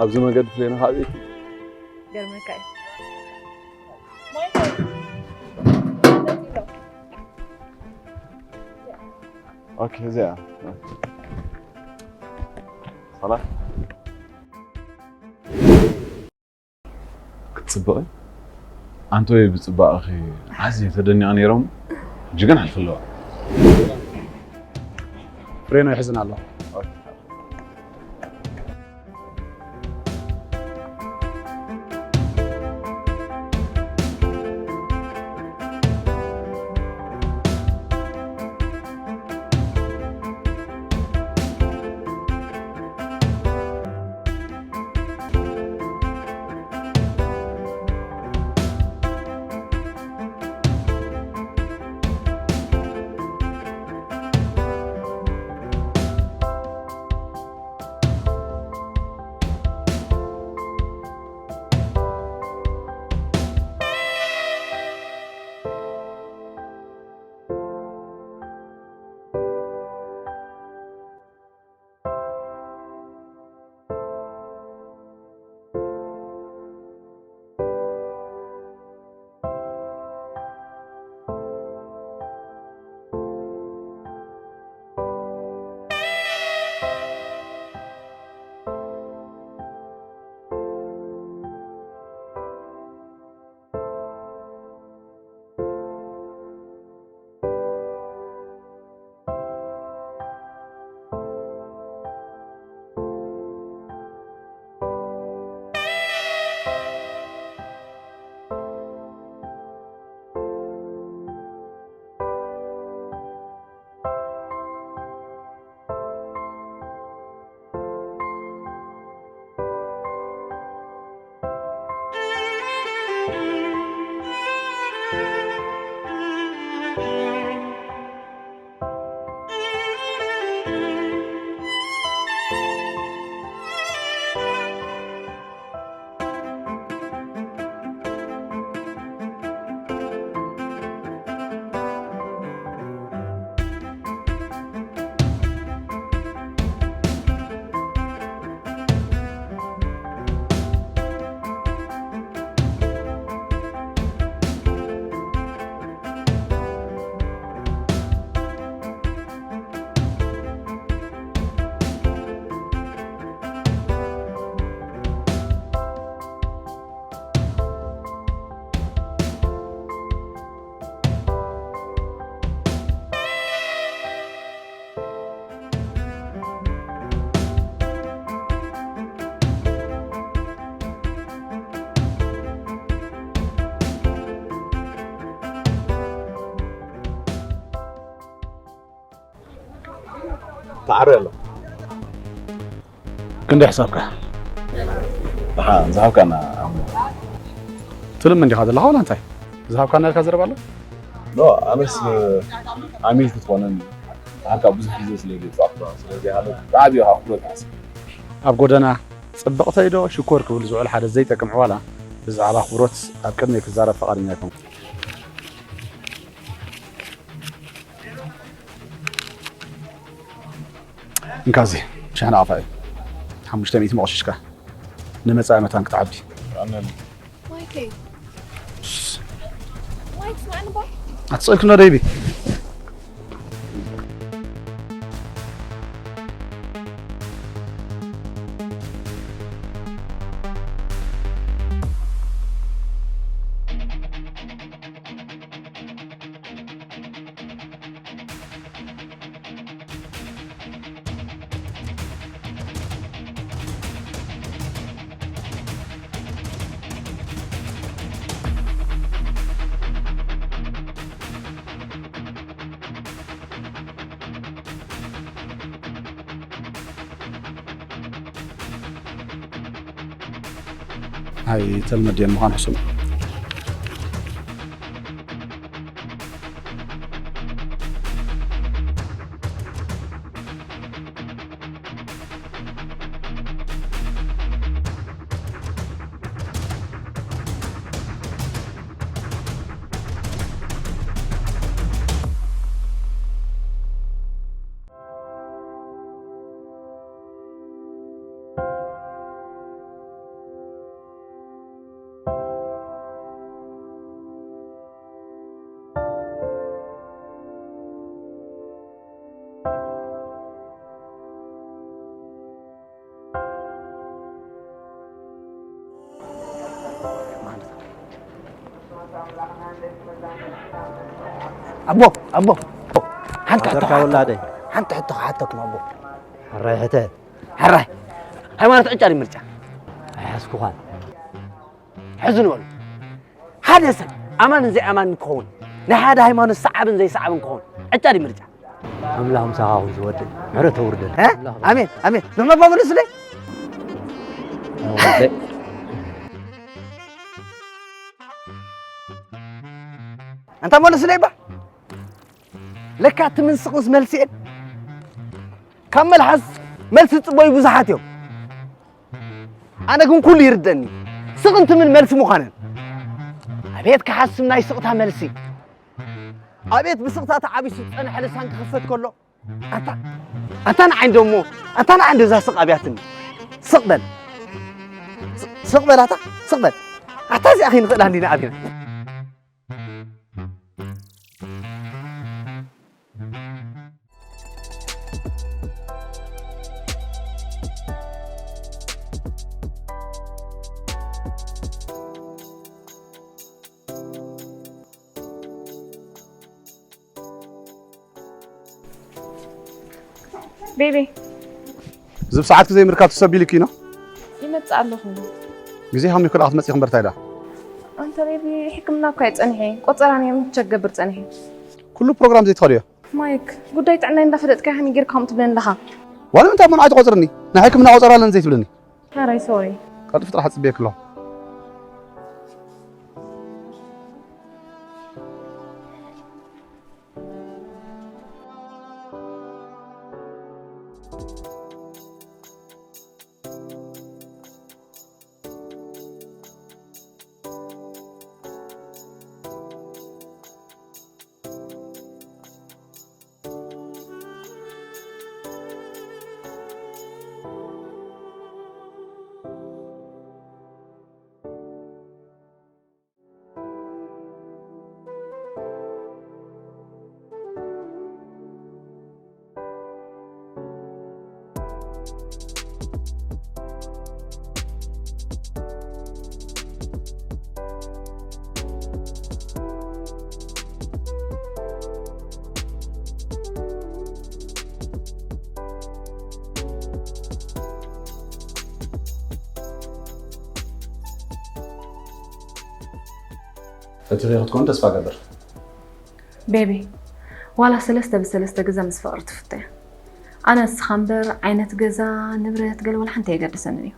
ኣብዚ መገዲ ፍሬና ካብ ቤት ገርመካ እዩ። ኦኬ፣ እዚኣ። ሰላም። ክትጽብቒ? ኣንቶይ ብጽባቐኺ ኣዝዮም ተደኒቐ ነይሮም። ሕጂ ግን ኣልፊ ኣለዋ። ፍሬኖ ይሕዝን ኣሎ። ተዓሪ ኣሎ። ክንደይ ሕሳብካ? ደሓን ዝሃብካና። ትልም እንዲኻ ዘለኻ ዋላ እንታይ? ዝሃብካና ኢልካ ዘረባ ኣሎ? ኖ፣ ኣነስ ኣሜል ክትኾነኒ። ብሓንካ ብዙሕ ግዜ ስለ ዘይጸዋዕኩ፣ ስለዚ ኣነ ብዓቢኡ ኣኽብሮት ይሓስብ። ኣብ ጎደና ጽብቕተይ ዶ ሽኮር ክብል ዝውዕል ሓደ ዘይጠቅም ዕዋላ ብዛዕባ ኣኽብሮት ኣብ ቅድመይ ክዛረብ ፈቓደኛ ኣይኮንኩን። እንካዚ ሻሕና ኣፋ እዩ። ሓሙሽተ ሚእቲ መቐሽሽካ ንመጻኢ መታን ክትዓቢ። ኣነን። ማይከይ። ማይክ ስማዕኒ ባ። ኣትስእልክ እንዶ ደይቢ። ኣይተልመድዮን ምዃን ሕሱም። ኣቦ ኣቦ ኣቦ፣ ሓንቲ ሕቶ ሓተኩም። ሓንቲ ሕቶ ሓተኩም ኣቦ። ሕራይ ሕተ። ሕራይ፣ ሃይማኖት ዕጫ ድዩ ምርጫ? ኣይሓዝኩኻን። ሕዚ ንበሉ፣ ሓደ ሰብ ኣማንን ዘይኣማንን ክኸውን፣ ናይ ሓደ ሃይማኖት ሰዓብን ዘይሰዓብን ክኸውን ዕጫ ድዩ ምርጫ? ኣምላኽ ምሳኻ ይኹን ዝወደይ፣ ምሕረት ተውርደልና። ኣሜን ኣሜን። ንሕመባ መለስለይ። ኣንታ መለስለይ ባ፣ ለካ እቲ ምንስቕንስ መልሲ እየን። ካብ መልሓስ መልሲ ዝጽበዩ ብዙሓት እዮም። ኣነ ግን ኩሉ ይርደኒ፣ ስቕ እንትምን መልሲ ምዃነን። ኣቤት ክሓስም ናይ ስቕታ መልሲ! ኣቤት ብስቕታ ተዓቢሱ ዝጸንሐ ልሳን ክኽፈት ከሎ፣ ኣታ ኣታ ንዓይ እንዶ እሞ፣ ኣታ ንዓይ እንዶ እዛ ስቕ ኣብያትኒ። ስቕ በል። ስቕ በል ኣታ፣ ስቕ በል። ኣታ እዚኣ ከይንኽእላ እንዲና ኣቢና። ቤቢ፣ ዝብ ሰዓት ግዜ ምርካብ ትሰቢልኪ ነው። ይመጽእ ኣለኹ። ግዜ ሃም ይክል ኣትመጽእ ክንበርታ ኢላ። ኣንተ ቤቢ፣ ሕክምና እኮ ኣይጸንሐ። ቆጸራ ነይሩ ቸክ ገብር ጸንሐ። ኩሉ ፕሮግራም ዘይትኸድዮ። ማይክ፣ ጉዳይ ጥዕናይ እንዳፈለጥካ ሃኒ ጌርካ ከምኡ ትብለኒ ኣለኻ። ዋላ እንታይ ምን ኣይትቆጽርኒ። ናይ ሕክምና ቆጸራ ኣለን ዘይትብለኒ። ሕራይ ሶሪ። ቀልጥፍ ጥራሕ ጽቤክ ኣሎ። ፈቲኺ ክትኮን ተስፋ ገብር። ቤቢ፣ ዋላ ሰለስተ ብሰለስተ ገዛ ምስ ፍቕሪ ትፍቶ እያ። ኣነ እስኻ እምበር ዓይነት ገዛ፣ ንብረት፣ ገለ ዋላ ሓንቲ ኣየገድሰንን እዩ።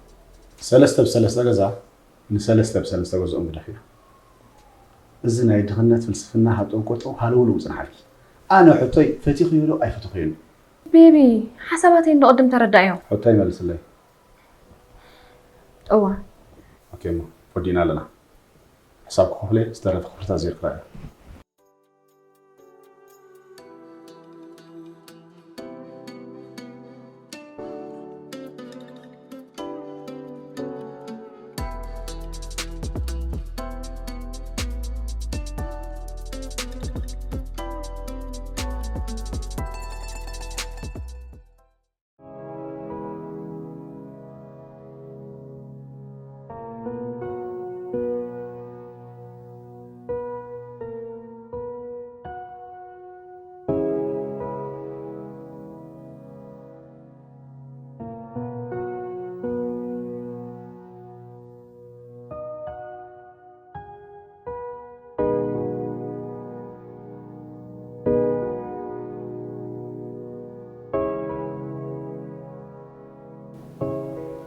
ሰለስተ ብሰለስተ ገዛ ንሰለስተ ብሰለስተ ገዝኦም ግደፍያ። እዚ ናይ ድኽነት ፍልስፍና ሃጠው ቆጠው ሃለውለው ጽንሓልኪ። ኣነ ሕቶይ ፈቲኽዮ ዶ ኣይፈተኽዮን? ቤቢ፣ ሓሳባተይ እንዶ ቅድም ተረዳእዮ። ሕቶይ መልስለይ። እዋ። ኦኬ እሞ፣ ወዲእና ኣለና። ሕሳብ ክኸፍለ ዝተረፈ ክፍልታት ዜርክራ እያ።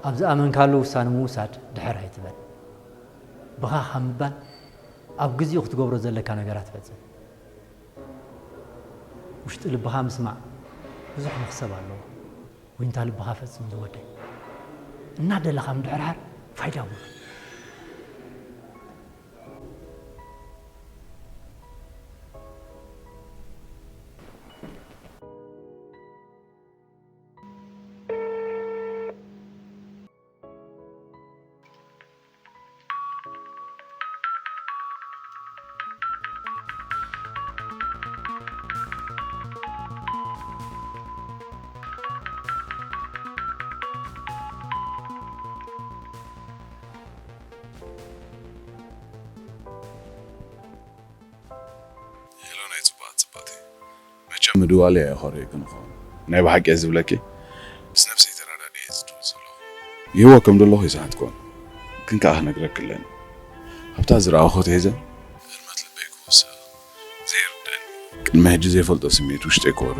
ኣብ ዝኣመንካሉ ውሳነ ምውሳድ ድሕር ኣይትበል። ብኻ ካብ ምባል ኣብ ግዜኡ ክትገብሮ ዘለካ ነገራት ፈጽም። ውሽጢ ልብኻ ምስማዕ ብዙሕ መኽሰብ ኣለዎ። ዊንታ ልብኻ ፈጽም ዝወደይ። እናደለኻ ምድሕርሓር ፋይዳ የብሉን። ምድዋል እያ የኾርየኪ ንኸውን። ናይ ብሓቂ እየ ዝብለኪ። ምስ ነብሰይ ተረዳዲኤ ዝድውል ዘለኹ። ይህወ ከም ደለኹ ይስሓትኩን። ግን ከኣ ክነግረኪ ኣለኒ። ኣብታ ዝረኣኹ ተሒዘ ህልመት ልበይ ክወስኽ ዘይርደኒ። ቅድሚ ሕጂ ዘይፈልጦ ስምዒት ውሽጠይ ክወሮ።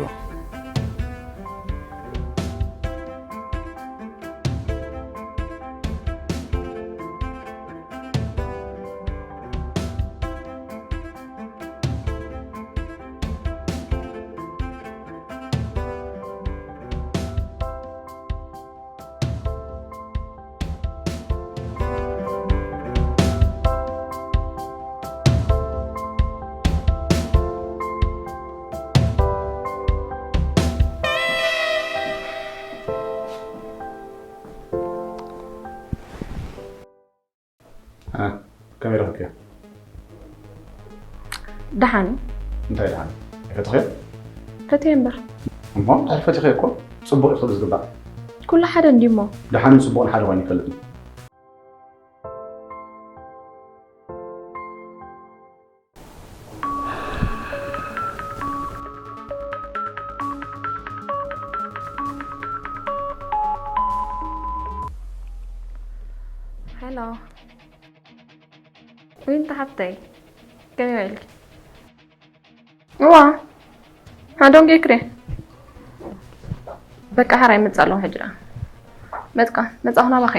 እ፣ ከመይ ረኺብክዮ? ደሓን እዩ። እንታይ ደሓን? ኣይፈተኽዮ? ፈትየ እምበር። እሞ እንድሕር ፈቲኽዮ እኮ ጽቡቕ እዩ ክብል ዝግባእ። ኩሉ ሓደ እንድዩ እሞ። ደሓንን ጽቡቕን ሓደ ኮይኑ ይፈልጥ እዩ። ሄሎ ዊንታ ሓብተይ፣ ከመይ ውዒልኪ? እዋ፣ I don't get it። በቃ ሓራይ መጻ ኣለኹ ሕጂ ደኣ። መጽቃ፣ መጻኹ ናባኸ።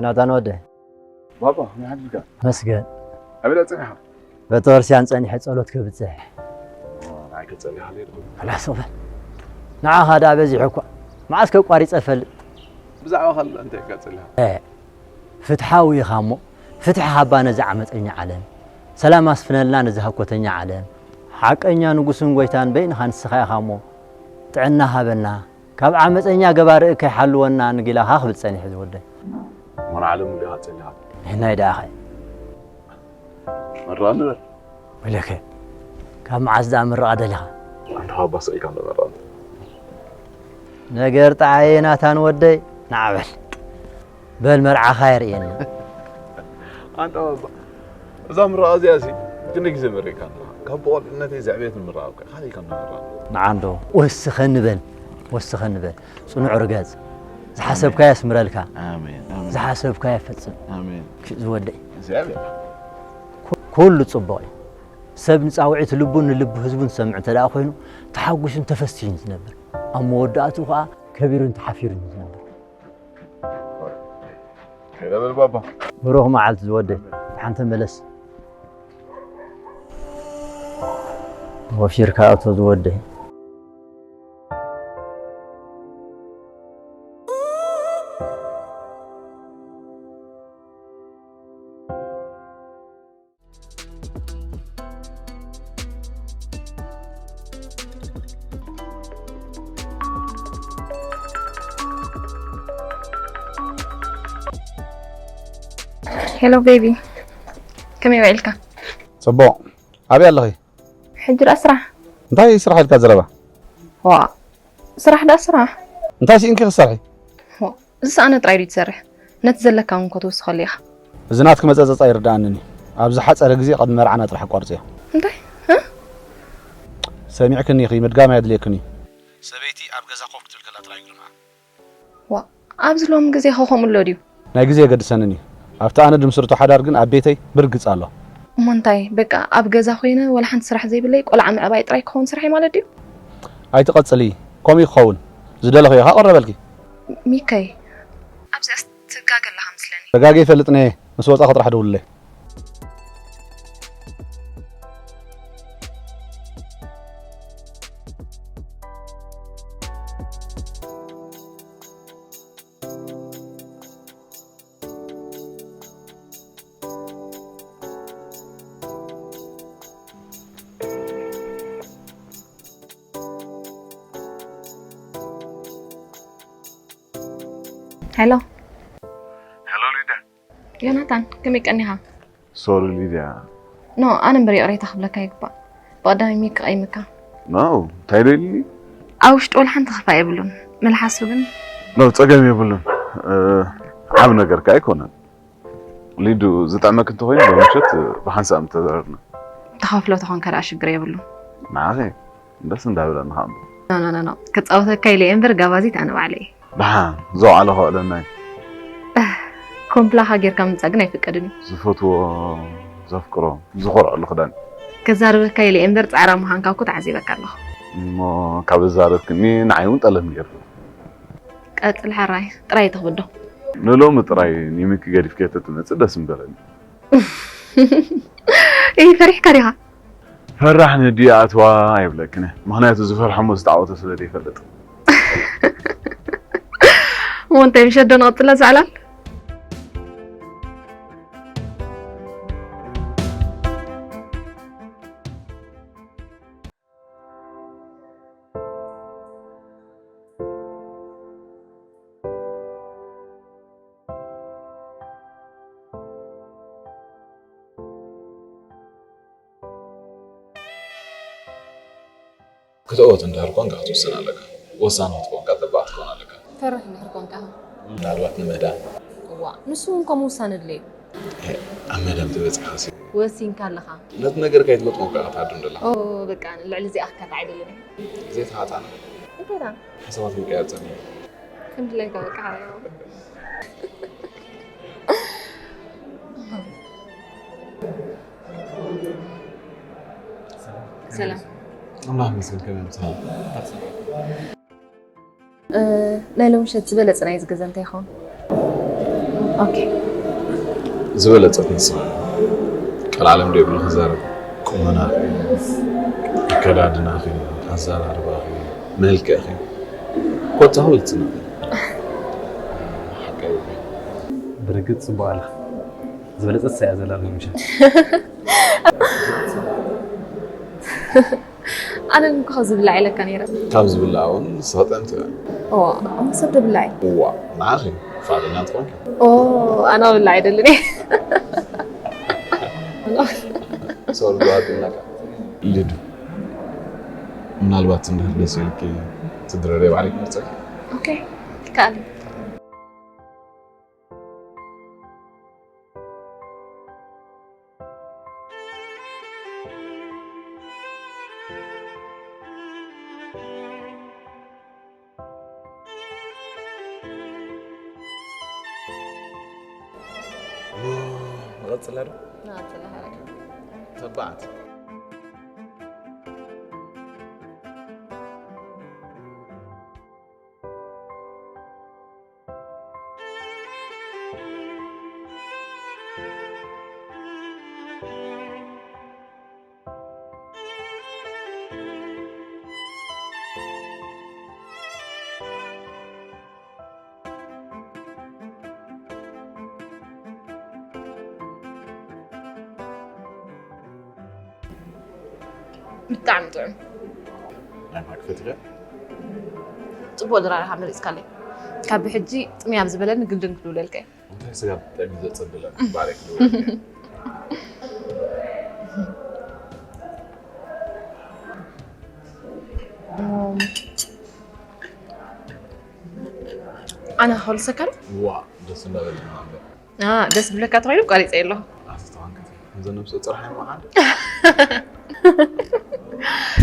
ናታን ወደ ባባ፣ ከመይ ሓዲርካ? መስገን። ኣበይ ጸኒሕካ? ቤተክርስትያን ጸኒሐ ጸሎት ክብጽሕ። ኦ፣ ንዓይ ከጸሊኻ ለይ ድኹም? ላስ በል። ንዓኻ ደኣ በዚሑ እኳ። መዓስ ከቋሪጸ እፈልጥ? ብዛዕባ ካልእ እንታይ ኢልካ ጸሊኻ? እ፣ ፍትሓዊ ኢኻ እሞ፣ ፍትሒ ሃባ ነዚ ዓመፀኛ ዓለም። ሰላም ኣስፍነልና ነዚ ሃኮተኛ ዓለም። ሓቀኛ ንጉስን ጎይታን በይንኻ ንስኻ ኢኻ እሞ፣ ጥዕና ሃበና። ካብ ዓመፀኛ ገባሪ እከይ ሓልወና ንጊላኻ ክብል ጸኒሑ ዝወደይ። እሞ ንዓለም እንዲኻ ጸሊኻ? ናይ ደኣኸ። መራ ንበር። ወይለከ፣ ካብ መዓስ ደኣ ምርቓ ደሊኻ? ኣንታ ካብ ኣባ ስቕ ኢልካ እንዶ መራ ንበር። ነገር ጠዓየ ናታን ወደይ፣ ንዓ በል። በል መርዓኻ የርእየኒ። ኣንታ ባባ፣ እዛ ምርቓ እዚኣ ሲ ክንደይ ግዜ መሪቕካ ኣለኻ? ካብ ብቆልዕነተይ ዘዕበየት ምርቓ እኮ እያ። ካልእ ከም ምርቓ። ንዓ እንዶ ወስኸኒ በል፣ ወስኸኒ በል። ጽኑዕ ርገጽ። ዝሓሰብካዮ የስምረልካ። ኣሜን፣ ኣሜን። ዝሓሰብካዮ ፈጽም። ኣሜን። ክእ ዝወደይ። እግዚኣብሔር። ኩ-፣ ኩሉ ጽቡቕ እዩ። ሰብ ንጻውዒት ልቡ ንልቢ ህዝቡ ዝሰምዕ እንተ ደኣ ኮይኑ፣ ተሓጒሱን ተፈሲሁን ዝነብር። ኣብ መወዳእትኡ ከኣ ከቢሩን ተሓፊሩን እዩ ዝነብር። ከይደ በል ባባ። ብሩኽ መዓልቲ ዝወደይ። ደሓን ተመለስ። ወፊርካ እቶ ዝወደይ። ሄሎ ቤቢ፣ ከመይ ውዒልካ? ጽቡቕ። ኣበይ ኣለኺ? ሕጂ ደኣ ስራሕ። እንታይ ስራሕ ኢልካ ዘረባ? ዋ፣ ስራሕ ደኣ ስራሕ። እንታይ ስኢንኪ ክትሰርሒ? ዋ፣ ዝሰኣነ ጥራይ ድዩ ትሰርሕ? ነቲ ዘለካ እውን እኮ ትውስኸሉ ኢኻ። እዚ ናትኪ መጸጸጻ ኣይርድኣንን እዩ። ኣብ ዝሓጸረ ግዜ ቅድሚ መርዓና ጥራሕ ኣቋርጽዮ። እንታይ? እ? ሰሚዕክኒ ኢኺ፣ ምድጋም ኣየድልየክን እዩ። ሰበይቲ ኣብ ገዛ ኮፍ ክትብል ከላ ጥራይ ግርምኣ። ዋ፣ ኣብዚ ሎሚ ግዜ ከ ከምኡ ኣሎ ድዩ? ናይ ግዜ የገድሰንን እዩ። ኣብቲ ኣነ ድምስርቶ ሓዳር ግን ኣብ ቤተይ ብርግጽ ኣሎ። እሞ እንታይ፣ በቃ ኣብ ገዛ ኮይነ ዋላ ሓንቲ ስራሕ ዘይብለይ ቆልዓ ምዕባይ ጥራይ ክኸውን ስርሐይ ማለት ድዩ? ኣይትቐጽሊ፣ ከምኡ እዩ ክኸውን። ዝደለኽዮ ከቕረበልኪ። ሚከይ፣ ኣብዚኣስ ትጋገ ኣለኻ መስለኒ። ተጋገ ይፈልጥ ነየ፣ ምስ ወጻኺ ጥራሕ ደውልለይ። ሄሎ ሄሎ ሊድያ። ዮናታን፣ ከመይ ቀኒኻ? ሶሪ ሊድያ። ኖ፣ ኣነ እምበር ይቕሬታ ክብለካ ይግባእ። ብቐዳሚ ሚክ ቀይምካ። ኖ፣ እንታይ ደልኒ? ኣብ ውሽጡ ወላ ሓንቲ ክፋእ የብሉን። መልሓሱ ግን ኖ፣ ጸገም የብሉን። እ፣ ዓብ ነገር ከኣ ኣይኮነን። ሊዱ፣ ዝጥዕመክ እንተኾይኑ ሎሚ ምሸት ብሓንሳእ ምተዘረርና። ተኸፍሎ ተኾንካ ደኣ ሽግር የብሉን። ንዓኺ ደስ እንዳበለኒ ከኣ እምበር። ኖ ኖ ኖ ኖ፣ ክጻወተካ ኢለ እየ እምበር ጋባዚት ኣነ ባዕለይ እየ። ደሓን ዘውዓለ ከውዕለና እዩ። ኮምፕላኻ ጌርካ ምምጻእ ግን ኣይፍቀድን እዩ። ዝፈትዎ፣ ዘፍቅሮ፣ ዝኾርዐሉ ክዳን። ከዛርበካ ኢለ እየ እምበር ጻዕራም ምዃንካ እኮ ተዓዚበካ ኣለኹ። እሞ ካብ ዘዛረብክኒ ንዓይ እውን ጠለብ ነይሩ። ቀጽል ሕራይ፣ ጥራይ ትኽብዶ። ንሎሚ ጥራይ ኒሚኪ ገዲፍክዮ ተትመጽእ ደስ ምበለኒ። እይ፣ ፈሪሕካ ዲኻ? ፈራሕ ንድዩ ኣትዋ ኣይብለክን እየ። ምኽንያቱ ዝፈርሖ እሞ ዝተዓወቶ ስለ ዘይፈልጥ። እሞ እንታይ፣ ምሸት ዶ ንቐጽላ ዛዕላል? ክትእወት እንድሕር ኮንካ ክትውስን ኣለካ። ወሳኒ ክትኮንካ ተባዕ ክትኮን ኣለካ። ፈርሕ እንድሕር ኮንካ ኸ? ምናልባት ንምህዳም። እዋ፣ ንሱ እውን ከምኡ ውሳነ ድለዩ። ኣብ ምህዳም ተበጺሕካሲ? ወሲንካ ኣለኻ። ነቲ ነገር ከይትገጥሞ እኮ ኢኻ ትሃድም ዘለኻ። ኦ፣ በቃ፣ ልዕሊ እዚኣ ክከርዕ ኣይደልን እየ። ዘይተሃጣና። እንታይ ደኣ? ሓሳባት ምቅያር ጸኒሑ። ከም ድላይካ በቃ። ሰላም። ኣምላኽ ይመስገን፣ ከመይ ምሳሌ? እ፣ ናይ ሎሚ ምሸት ዝበለጸ ናይዚ ገዛ እንታይ ይኸውን? ኦኬ። ዝበለጸ ክንስማ። ቀልዓለም ደብሉ ክዛረብ። ቁመናኺ፣ ኣከዳድናኺ፣ ኣዘራርባኺ፣ መልክዕኺ። ኮታ ሁሉ ትጽናዕ። ሓቀይ። ብርግጽ ጽቡቕ ኣለኻ። ዝበለጸት እያ ዘላ ሎሚ ምሸት። ኣነ ግን ካብ ዝብላዕ ኢለካ ነይረ። ካብ ዝብላዕ እውን ንስኺ ጥዕምቲ ኢኺ። ኦ፣ ኣነ ሰብ ደብላዕ። እዋ፣ ንዓኺ ፍቓደኛ ትኾንኪ። ኦ፣ ኣነ ብላዕ ኣይደልን እየ። ሶሪ፣ ጓል እናካ። ሊዱ፣ ምናልባት እንድሕር ደስ ኢልኪ ትድረርየ ባዕለይ ክመርጸልኪ። ኦኬ፣ ይከኣል። ንቐጽላ ዶ? ንቐጽላ፣ ሓራይ። ተባዕት። ብጣዕሚ ጥዑም። ናይ ማክ ፈቲኻ? ጽቡቕ ድራር ኢኻ መሪጽካለይ። ካብ ብሕጂ ጥምያም ዝበለኒ ግልድም ክድውለልካ እየ። እንታይ ስጋ ብጣዕሚ ዘጸብለኒ ባሬክ ድውለልካ። ኣነ ክኸልሰካ ዶ? ዋ፣ ደስ እንዳበለና እምበር። ኣ፣ ደስ ብለካ ተባሂሉ ቋሪጸ የለኹ። ኣስተዋንከት። እዘ ነብሰ ጡር ሓይማ ሓደ።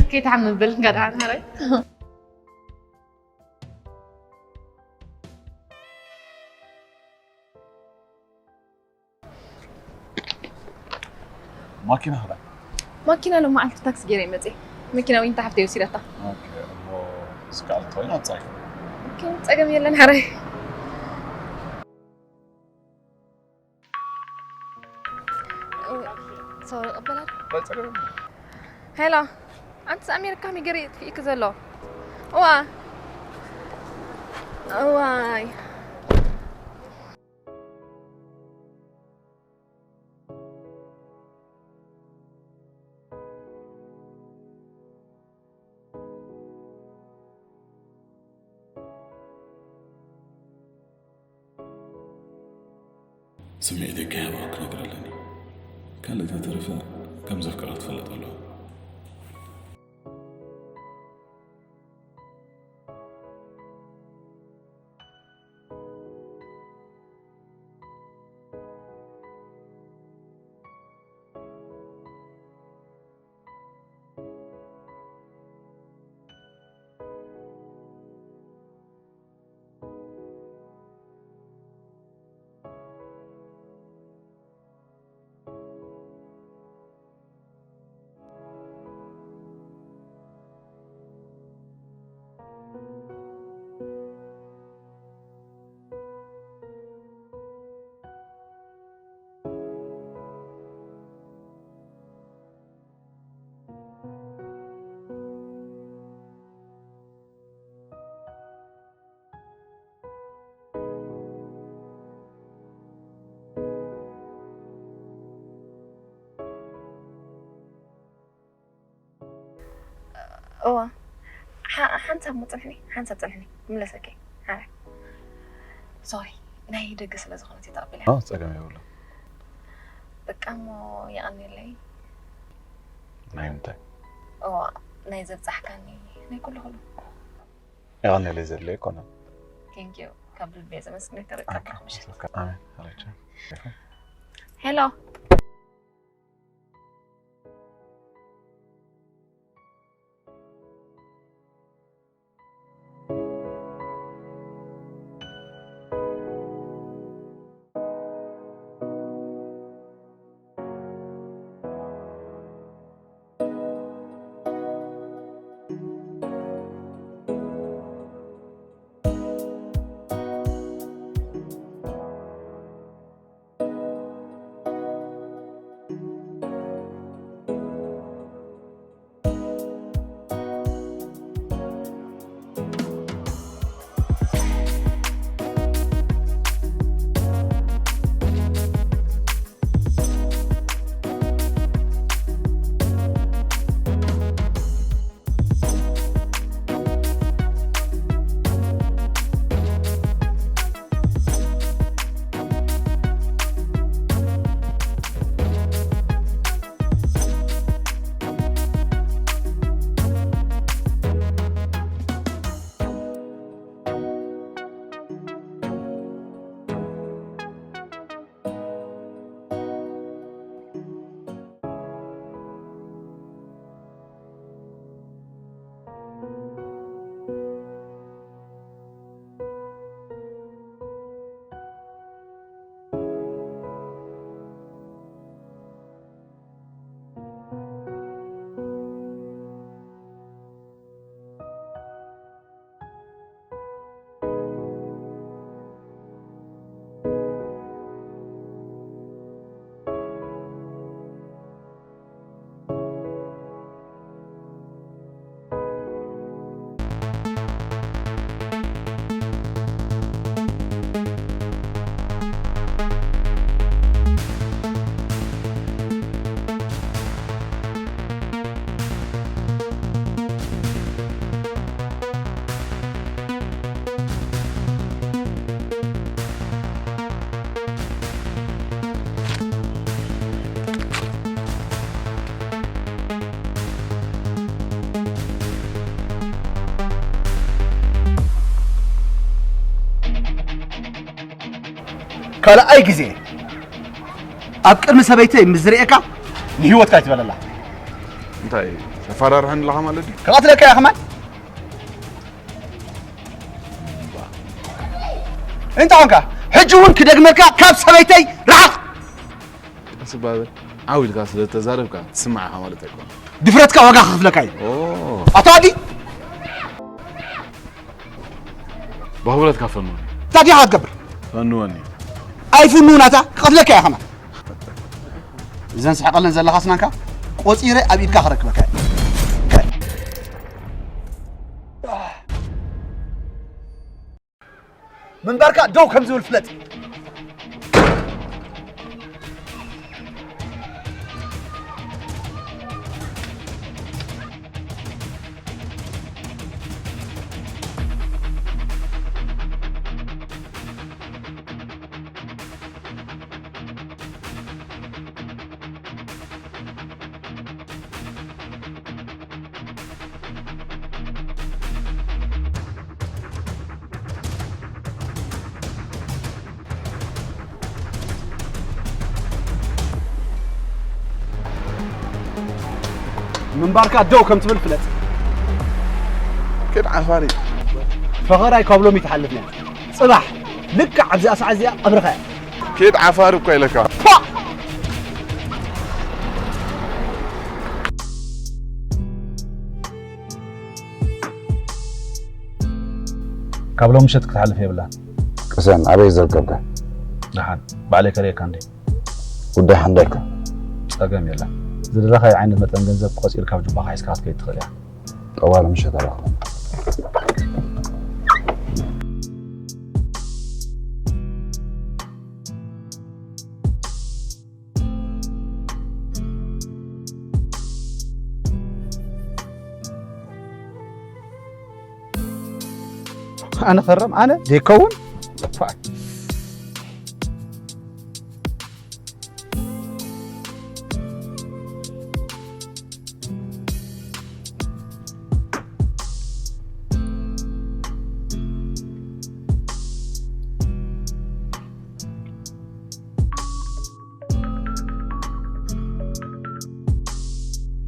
ከይትሓምም በል እንካ ደሓን ሓራይ። ማኪና ኸዳ። ማኪና ሎም መዓልቲ ታክሲ ገይረ ይመጽእ። መኪና ዊንታ ሓፍተይ ወሲዳታ። ኦኬ፣ እሞ ስካል ተወይና ጻይ። ኦኬ፣ ጸገም የለን ሓራይ። ሶሪ፣ ቀበላል። ጸገም። ሄሎ፣ ኣንትስ ኣሜሪካ ሚገሪ ጥፊእኪ ዘሎ? እዋ። እዋይ። ስምዒተይ ከይሃብኣ ክነግራ ኣለኒ። ካልእ ተተረፈ ከም ዘፍቅራ ትፈልጥ ኣለዋ። እዋ፣ ሓ-፣ ሓንሳብ ሞ ጽንሕኒ፣ ሓንሳብ ጽንሕኒ፣ ክምለሰኪ። ሓራይ። ሶሪ፣ ናይ ደገ ስለ ዝኾነት እየ ተቐቢለ። ኦ፣ ጸገም የብሉን። በቃ እሞ የቐንየለይ። ናይ ምንታይ? እዋ፣ ናይ ዘብጻሕካኒ፣ ናይ ኩሉ ኩሉ። የቐንየለይ ዘድልዮ ኣይኮነን። ቴንክ ዩ። ካብ ልቢ እየ ዘመስግነካ። በቃ ኦኬ፣ ጽቡቕ ምሽት። ኦኬ፣ ኣሜን። ሃለቻ። ሄሎ። ካልኣይ ግዜ ኣብ ቅድሚ ሰበይተይ ምስ ዝርእየካ ንህይወትካ ኣይትበለላ። እንታይ ተፈራርሐኒ ኣለኻ ማለት ድዩ? ክቐትለካ እየ ከማን። እንታይ ኾንካ? ሕጂ እውን ክደግመካ፣ ካብ ሰበይተይ ርሓቕ። ቀስ እባ በል። ዓው ኢልካ ስለ እተዛረብካ ትስማዕ ኢኻ ማለት ኣይኮነን። ድፍረትካ ዋጋ ክኸፍለካ እዩ። ኦ። ኣቶ ኣዲ። ብኽብረትካ ፈንወኒ። እንታይ ዲኻ ክትገብር? ፈንወኒ። ኣይፍንውን ኣታ፣ ክቐትለካ እየ ከማን። እዘን ስሕቐለን ዘለኻ ኣስናንካ ቆጺረ ኣብ ኢድካ ከረክበካ እየ። ምንባርካ ደው ከም ዝብል ፍለጥ። ምንባርካ ደው ከም ትብል ፍለጥ። ኪድ ዓፋሪ። ፈኸራይ ካብ ሎሚ ትሓልፍ እያ። ጽባሕ ልክዕ ኣብዚኣ ሰዓት እዚኣ ቀብርኻ እያ። ኪድ ዓፋሪ እኳ ኢለካ። ካብ ሎሚ ምሸት ክትሓልፍ የብላን። ቅሰን ኣበይ ዘርከብካ? ደሓን ባዕለይ ከርእየካ እንዴ? ጉዳይ ሓንዳይካ። ጸገም የለን። ዝደለኻዮ ዓይነት መጠን ገንዘብ ቆጺርካ ኣብ ጁባኻ ሒዝካ ክትከይድ ትኽእል እያ። ጠዋል ምሸት ኣረኽበና። ኣነ ፈረም ኣነ ዘይከውን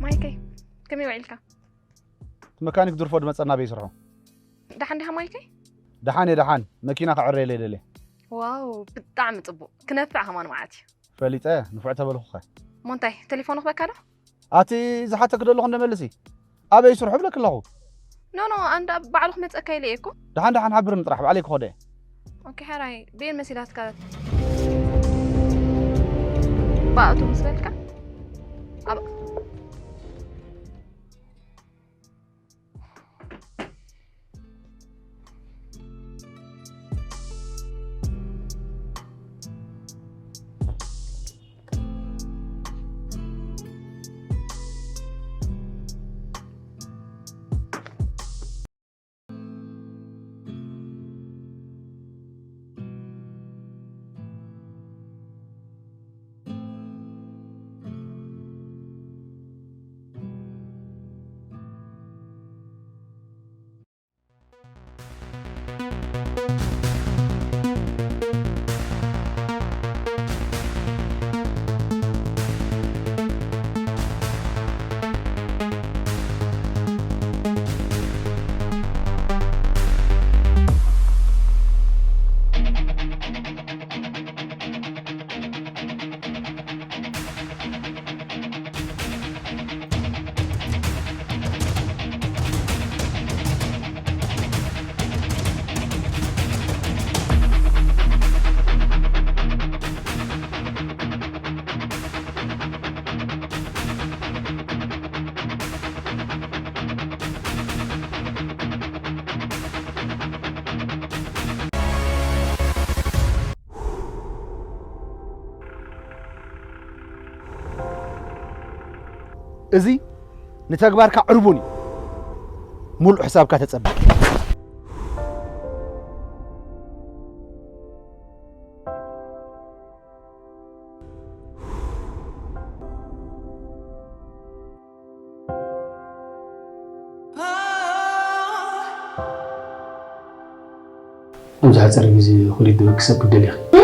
ማይከይ ከመይ ውዒልካ? መካኒክ ድርፎ ድመፀና በይ ስርሑ። ደሓን ዲኻ ማይከይ? ደሓን እየ ደሓን። መኪና ከዕረየለይ ደልየ። ዋው ብጣዕሚ ፅቡቅ። ክነፍዕ ከማን መዓት እዩ። ፈሊጠ ንፉዕ ተበልኹኸ። እሞ እንታይ ቴሌፎኑ ክበካ ዶ? ኣቲ ዝሓተክ ደለኹ እንደመልሲ ኣበይ ስርሑ ብለክ ኣለኹ። ኖ ኖ ኣንዳ ባዕሉ ክመፀካ ኢለ እየ እኮ። ደሓን ደሓን ሓብርኒ ጥራሕ ባዕለይ ክኸዶ እየ። ኦኬ ሓራይ ብኤን መሲላትካ ባእቱ ምስ በልካ ኣብ እዚ ንተግባርካ ዕርቡን እዩ። ሙሉእ ሕሳብካ ተጸበ። ኣብዚ ሓፂር ግዜ ኩሊት ዝበኪ ሰብ ክትደልያ ኢኺ።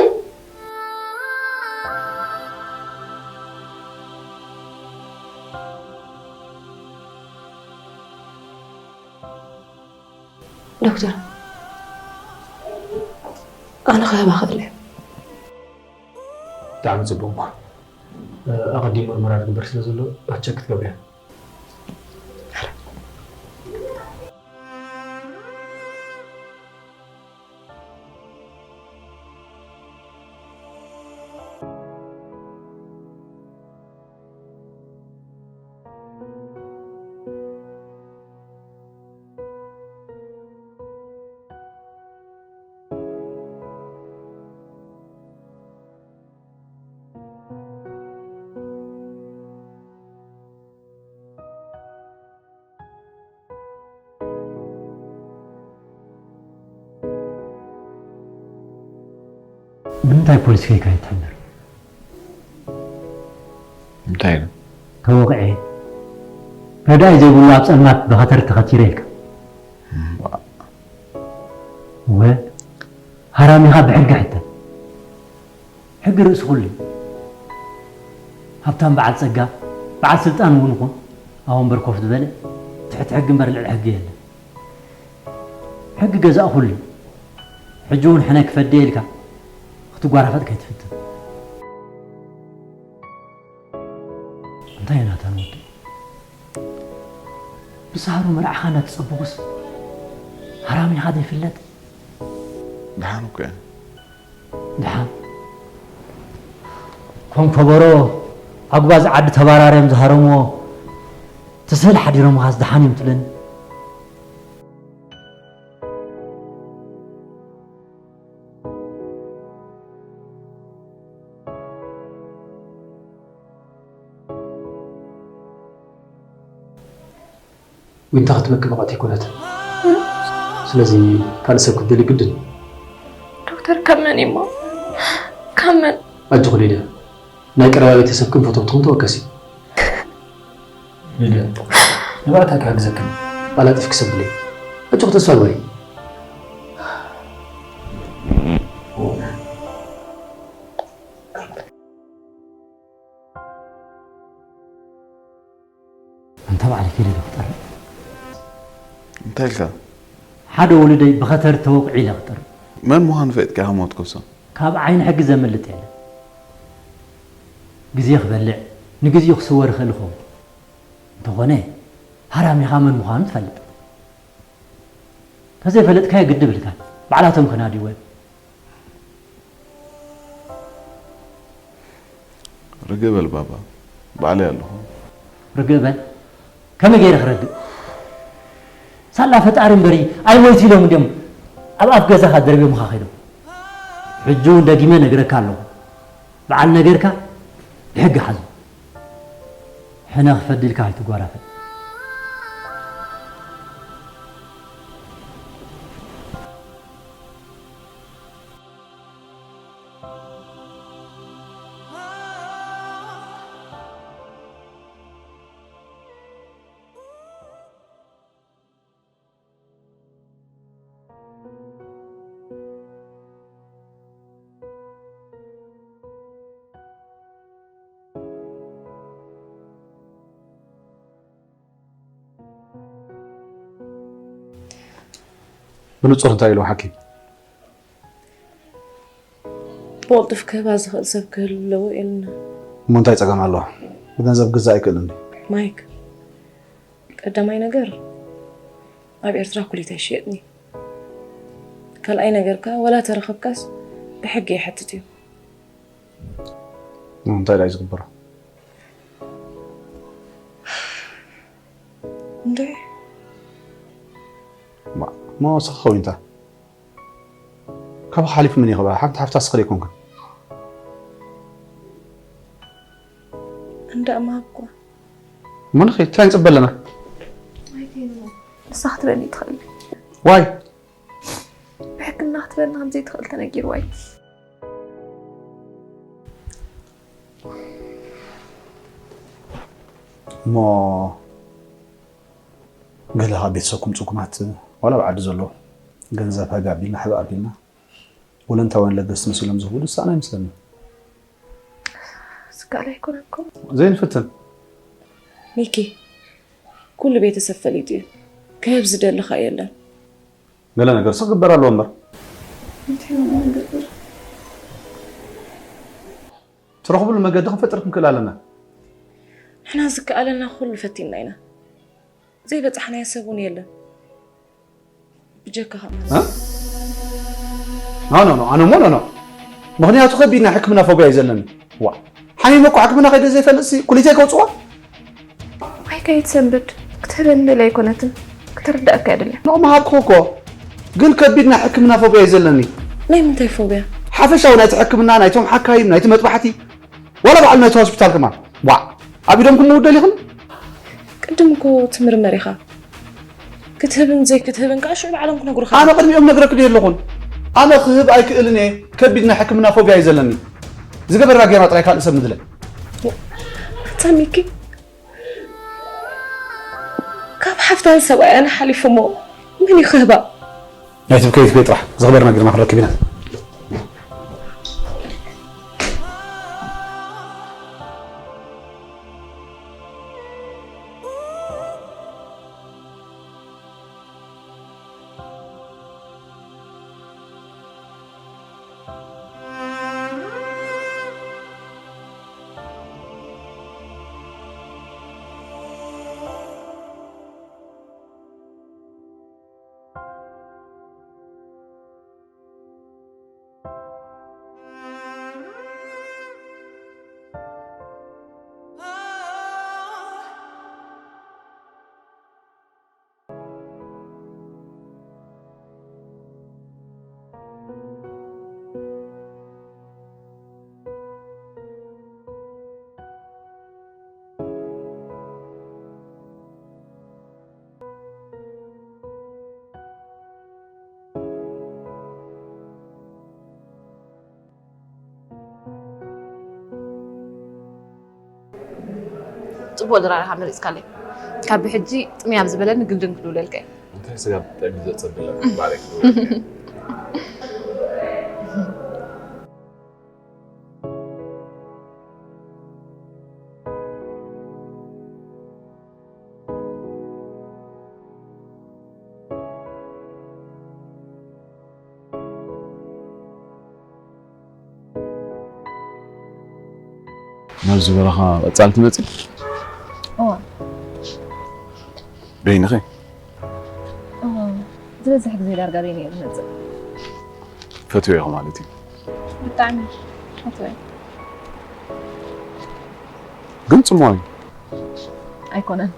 ዶክተር፣ ኣነ ክህባ ክእል እየ። ብጣዕሚ ጽቡቕ እሞ፣ ኣቐዲሙ ምርመራ ክግበር ስለ ዘሎ ቸክ ክትገብርያ። ንምንታይ ፖሊስ ከይካ ይትሕብር? እንታይ ኢሉ? ተወቕዐ፣ ረዳኢ ዘይብሉ ኣብ ጸልማት ብኸተር ተኸቲረ ኢልካ። ወ ሃራሚኻ ብሕጊ ሕተት። ሕጊ ርእሲ ኩሉ እዩ። ሃብታም በዓል ጸጋ፣ በዓል ስልጣን እውን ይኹን፣ ኣብ ወንበር ኮፍ ዝበለ ትሕቲ ሕጊ እምበር ልዕሊ ሕጊ የለን። ሕጊ ገዛእ ኩሉ እዩ። ሕጂ እውን ሕነ ክፈድየ ኢልካ ክትጓራፈጥ ከይትፍትን። እንታይ ናታን ወዲ ብሳህሩ መርዓኻ እናተጸበኹስ ሃራሚኻ ዘይፍለጥ? ደሓን እኮ እየ። ደሓን ኮም ከበሮ ኣጉባዝ ዓዲ ተባራርዮም ዝሃረምዎ ትስህል ሓዲሮምኻስ ደሓን እዮም ትብለኒ? ዊንታ ክትበኪ ብቕዕቲ ኣይኮነትን። ስለዚ ካልእ ሰብ ክትደሊ ግድን እዩ። ዶክተር ካብ መን እሞ ካብ መን? ኣጆኺ ሊድያ፣ ናይ ቀረባ ቤተሰብክን ፈተውትኹም ተወከሲ። ሊድያ፣ ንባዕልታ ክሕግዘክን። ኣላጢፍኪ ሰብ ድለይ። ኣጆኺ ተስፋ ግበሪ። ኣንታ ባዕለይ ከይደ ዶ ክጠርዕ? እንታይ ኢልካ? ሓደ ውሉደይ ብኸተር ተወቂዑ ኢለ ክጠርዕ። መን ምዃኑ ፈሊጥካ ኢኻ ሞት ከሶ? ካብ ዓይኒ ሕጊ ዘምልጥ የለን። ግዜ ክበልዕ ንግዜኡ ክስወር ይኽእል ይኸውን። እንተኾነ ሃራሚኻ መን ምዃኑ ትፈልጥ። ተዘይፈለጥካዮ ግዲ ብልካን ባዕላቶም ክናድይዎ እዮም። ርግእ በል ባባ፣ ባዕለይ ኣለኹ። ርግእ በል? ከመይ ገይረ ክረግእ? ሳላ ፈጣሪ እምበሪ ኣይሞይቱ ኢሎም እንድዮም ኣብ ኣፍ ገዛኻ ደርብዮምኻ ከይዶም። ሕጂ እውን ደጊመ ነግረካ ኣለኹ፣ በዓል ነገርካ ብሕጊ ሓዞ። ሕነ ክፈዲ ኢልካ ኣይትጓራፈጥ። ብንጹር እንታይ ኢሉ ሓኪም? ብቕልጡፍ ክህባ ዝኽእል ሰብ ክህሉ ኣለዎ ኢልና። እሞ እንታይ ጸገም ኣለዎ? ብገንዘብ ክግዛእ ኣይክእልን ድዩ? ማይክ፣ ቀዳማይ ነገር ኣብ ኤርትራ ኩሊት ኣይሽየጥን እዩ። ካልኣይ ነገር ከኣ ዋላ ተረኸብካስ ብሕጊ ይሓትት እዩ። እንታይ ደኣ እዩ ዝግበሮ? እንዴ ማ ማ ወሰኸ ዊንታ ካብ ሓሊፍ ምን ይኸባ ሓንቲ ሓፍታ ስኽሪ ይኮንክን እንዳ ማኳ ምን ኸይ ትራይ ንጽበ ኣለና ንሳ ክትበኒ ትኽእል ዋይ ብሕክምና ክትበልና ከም ዘይትኽእል ተነጊርዋ እዩ እሞ ገለ ካብ ቤተሰብኩም ጽጉማት ዋላ ኣብ ዓዲ ዘሎ ገንዘብ ሃቢ ኣቢልና ሓቢ ኣቢልና ወለንታውያን ለገስቲ መሲሎም ዝህቡ ዝሰኣን ኣይመስለኒ ዝከኣል ኣይኮነን እኮ ዘይንፍትን ሚኪ ኩሉ ቤተሰብ ፈሊጡ እዩ ክህብ ዝደሊ ከኣ የለን ገለ ነገር ሲ ክግበር ኣለዎ እምበር እንታይ ኢና ንገብር ትረኽብሉ መገዲ ክንፈጥር ክንክእል ኣለና ንሕና ዝከኣለና ኩሉ ፈቲንና ኢና ዘይበጻሕናዮ ሰብ እውን የለን ብጀካ ከኣ ኖ ኖ ኖ ኣነ ሞ ኖ ኖ ምክንያቱ ከቢድ ናይ ሕክምና ፎብያ እዩ ዘለኒ ዋ ሓሚመ እኮ ሕክምና ከይደ ዘይፈልጥ ሲ ኩሊተይ ከውፅዋ ዋይ ከይትሰንብድ ክትህበኒ ደልያ ኣይኮነትን ክትርዳእካ እያ ደልያ ኖ ምሃብኩ እኮ ግን ከቢድ ናይ ሕክምና ፎብያ እዩ ዘለኒ ናይ ምንታይ ፎብያ ሓፈሻዊ ናይቲ ሕክምና ናይቶም ሓካይም ናይቲ መጥባሕቲ ዋላ በዓል ናይቲ ሆስፒታል ከማን ዋዕ ኣብ ኢዶም ክምውት ደሊኽን ቅድም እኮ ትምርመር ኢኻ ክትህብን ዘይክትህብን ከዓ ሽዑ ባዕሎም ክነግሩኻ ኣነ ቅድሚኦም ነግረክ ድየ ኣለኹን ኣነ ክህብ ኣይክእልን እየ ከቢድ ናይ ሕክምና ፎብያ እዩ ዘለኒ ዝገበራ ጌራ ጥራይ ካልእ ሰብ ምድለ ኣታ ሚኪ ካብ ሓፍታን ሰብኣያን ሓሊፉ እሞ መን እዩ ክህባ ናይ ትብከይ ትበይ ጥራሕ ዝኽበርና ግርማ ክንረክብ ኢና ጽቡቕ ድራር ኢኻ መሪጽካለይ። ካብ ብሕጂ ጥምያም ዝበለኒ ግልድም ክድውለልካ እየ። እንታይ ስጋ ብጣዕሚ ዘጸብለ ባለክ። ናብዚ በረኻ ቀጻል ትመጺ? እዋ። በይንኺ? እዋ። ዝበዝሕ ግዜ ዳርጋ በይነ እየ ዝመጽእ። ፈትዮ ኢኹ ማለት እዩ? ብጣዕሚ ፈትዮ እየ። ግን ጽምዋ እዩ? ኣይኮነን።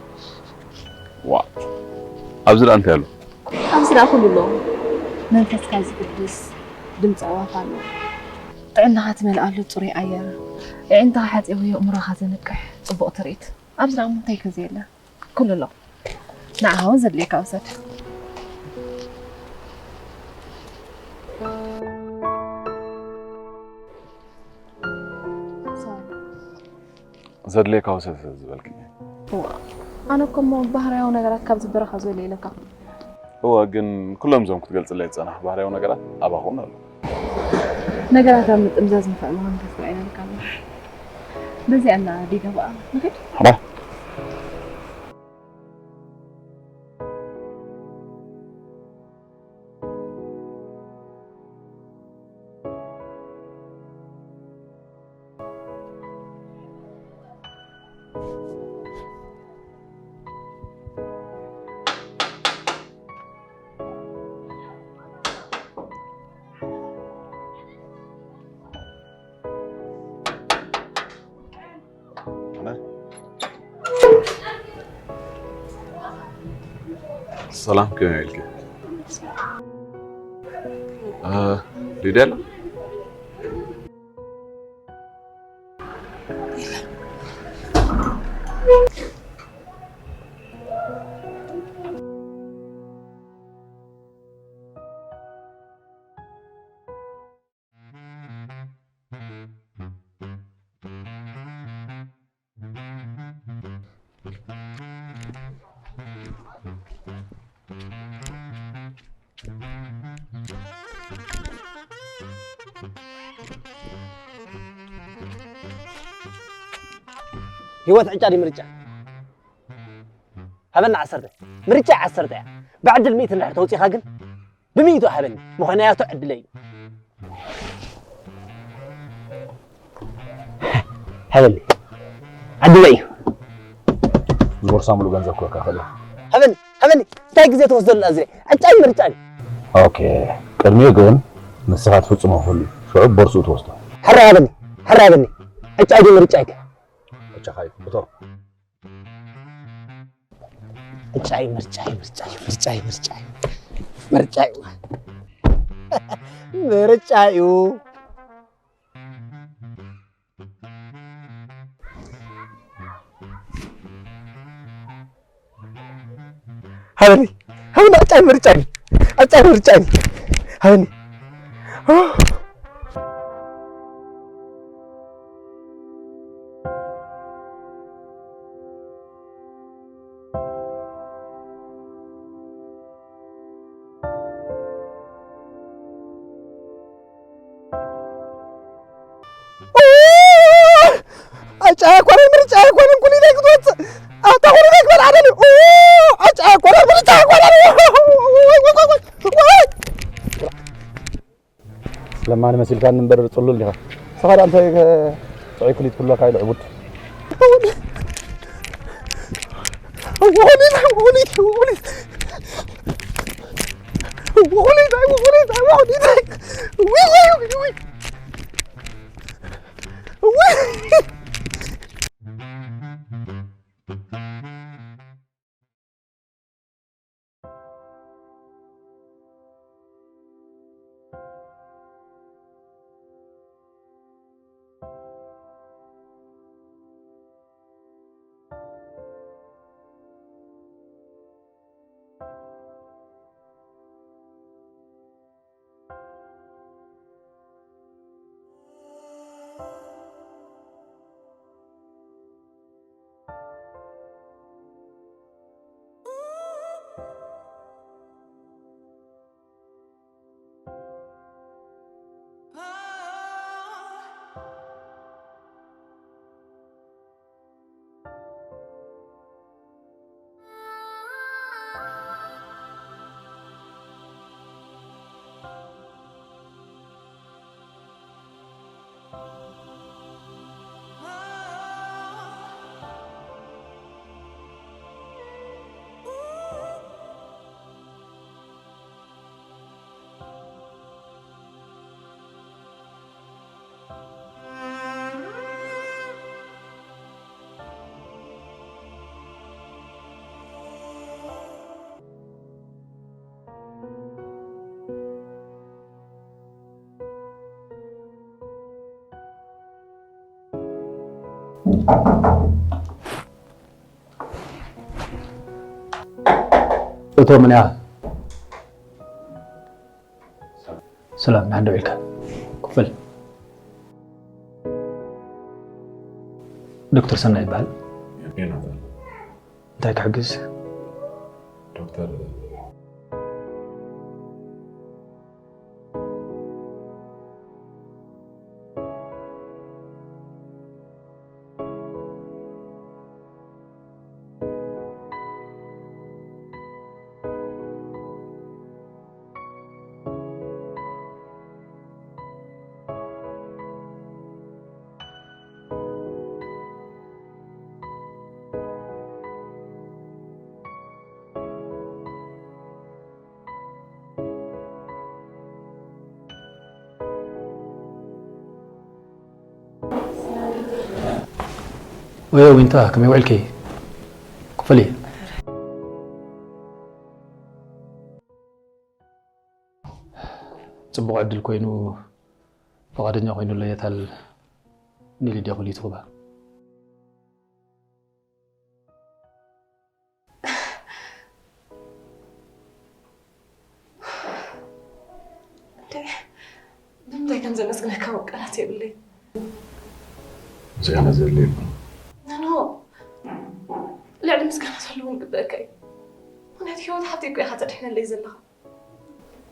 ዋ። ኣብዚ ደኣ እንታይ ኣሎ? ኣብዚ ደኣ ኩሉ ኣሎ። መንፈስካ ዝሕድስ ድምፂ ኣዕዋፍ ኣሎ። ጥዕናኻ ትመልኣሉ ፅሩይ ኣየር። ኣዒንትኻ ሓፂቡ የእምሮኻ ዘንቅሕ ፅቡቕ ትርኢት። ኣብዚ ደኣ እንታይ ከ ዘየለ? ኩሉ ኣሎ። ንዓኻ እውን ዘድልየካ ውሰድ። ዘድልየካ ውሰድ ስለ ዝበልክኒ። እዋ፣ ኣነ እኮ እሞ ባህርያዊ ነገራት ካብዚ በረኻ ዝበለ ኢለካ። እዋ፣ ግን ኩሎም እዞም ክትገልጽለይ ዝጸናሕ ባህርያዊ ነገራት ኣባኹም ኣሎ። ነገራት ኣብ ምጥምዛዝ ንኽእል ምዃኑ ተስፋ ይነብርካ ኣለኹ። በዚኣ እና ዲጋ በኣ ንኽድ። ሓባ። ሰላም፣ ከመይ ኢልኪ? እ፣ ሊድያ ኣላ? ህይወት ዕጫ ድዩ ምርጫ? ሃበና ዓሰርተ። ምርጫ ዓሰርተ እያ። ብዕድል ሚእቲ እንድሕር ተውፂኻ ግን ብሚእቱ ሃበኒ። ምኾንያቱ ዕድለይ እዩ። ሃበኒ። ዕድለይ እዩ። ቦርሳ ሙሉእ ገንዘብ ክወካ ከሎ። ሃበኒ፣ ሃበኒ። እንታይ ግዜ ትወስደሉ ኣዝየ? ዕጫይ ምርጫይ። ኦኬ። ቅድሚኡ ግን ንስኻ ትፍጽሞ ክህሉ። ሽዑ ቦርስኡ ትወስዶ። ሕራይ ሃበኒ፣ ሕራይ ሃበኒ። ዕጫይ ድዩ ምርጫይ ከ? ዕጫኻ እዩ። እቶ። ዕጫይ ምርጫይ፣ ምርጫይ፣ ምርጫይ፣ ምርጫይ። ምርጫይ። ምርጫይ እዩ። ሃበኒ፣ ሃበኒ፣ ዕጫይ ምርጫይ፣ ዕጫይ ምርጫይ። ሃበኒ። ኣጫ ኣይኮነን፣ ምርጫ ኣይኮነን፣ ኩሊተይ ክትወፅእ። ኣታ ኩሊተይ ክበልዓ ደልዩ። ኣጫ ኣይኮነን፣ ምርጫ ኣይኮነን። ለማኒ መሲልካኒ እምበር ጽሉል ዲኻ? ንስኻ ደኣ እንታይ ከ ጥዑይ ክሊት ክህልወካ ኢሉ ዕቡድ። ወሊድ፣ ወሊድ፣ ወሊድ። ወሊድ፣ ወሊድ፣ ወሊድ። ውይ፣ ውይ፣ ውይ፣ ውይ። ውይ። እቶ፣ መን እያ? ሰላም፣ ንሓንዶ ኢልካ። ክፈል። ዶክተር ሰናይ ይበሃል። ዮናታን። እንታይ ክሕግዝ? ዶክተር፣ ወዮ ዊንታ፣ ከመይ ውዕልኪ? ክፈሊ። ጽቡቕ ዕድል ኮይኑ፣ ፍቓደኛ ኮይኑለይ የታል ንሊድያ ኩሊቱ ክባ። እንዴ፣ ብምንታይ ከም ዘመስግነካ እኮ ቃላት የብለይ። ምስጋና ዘድልዮ የብሉን። ኖ፣ ኖ፣ ልዕሊ ምስጋና ዘለዎም ግበእካ እዩ። ምኽንያቱ ህይወት ሓፍተይ እኮ ኢኻ ተድሕነለይ ዘለኻ።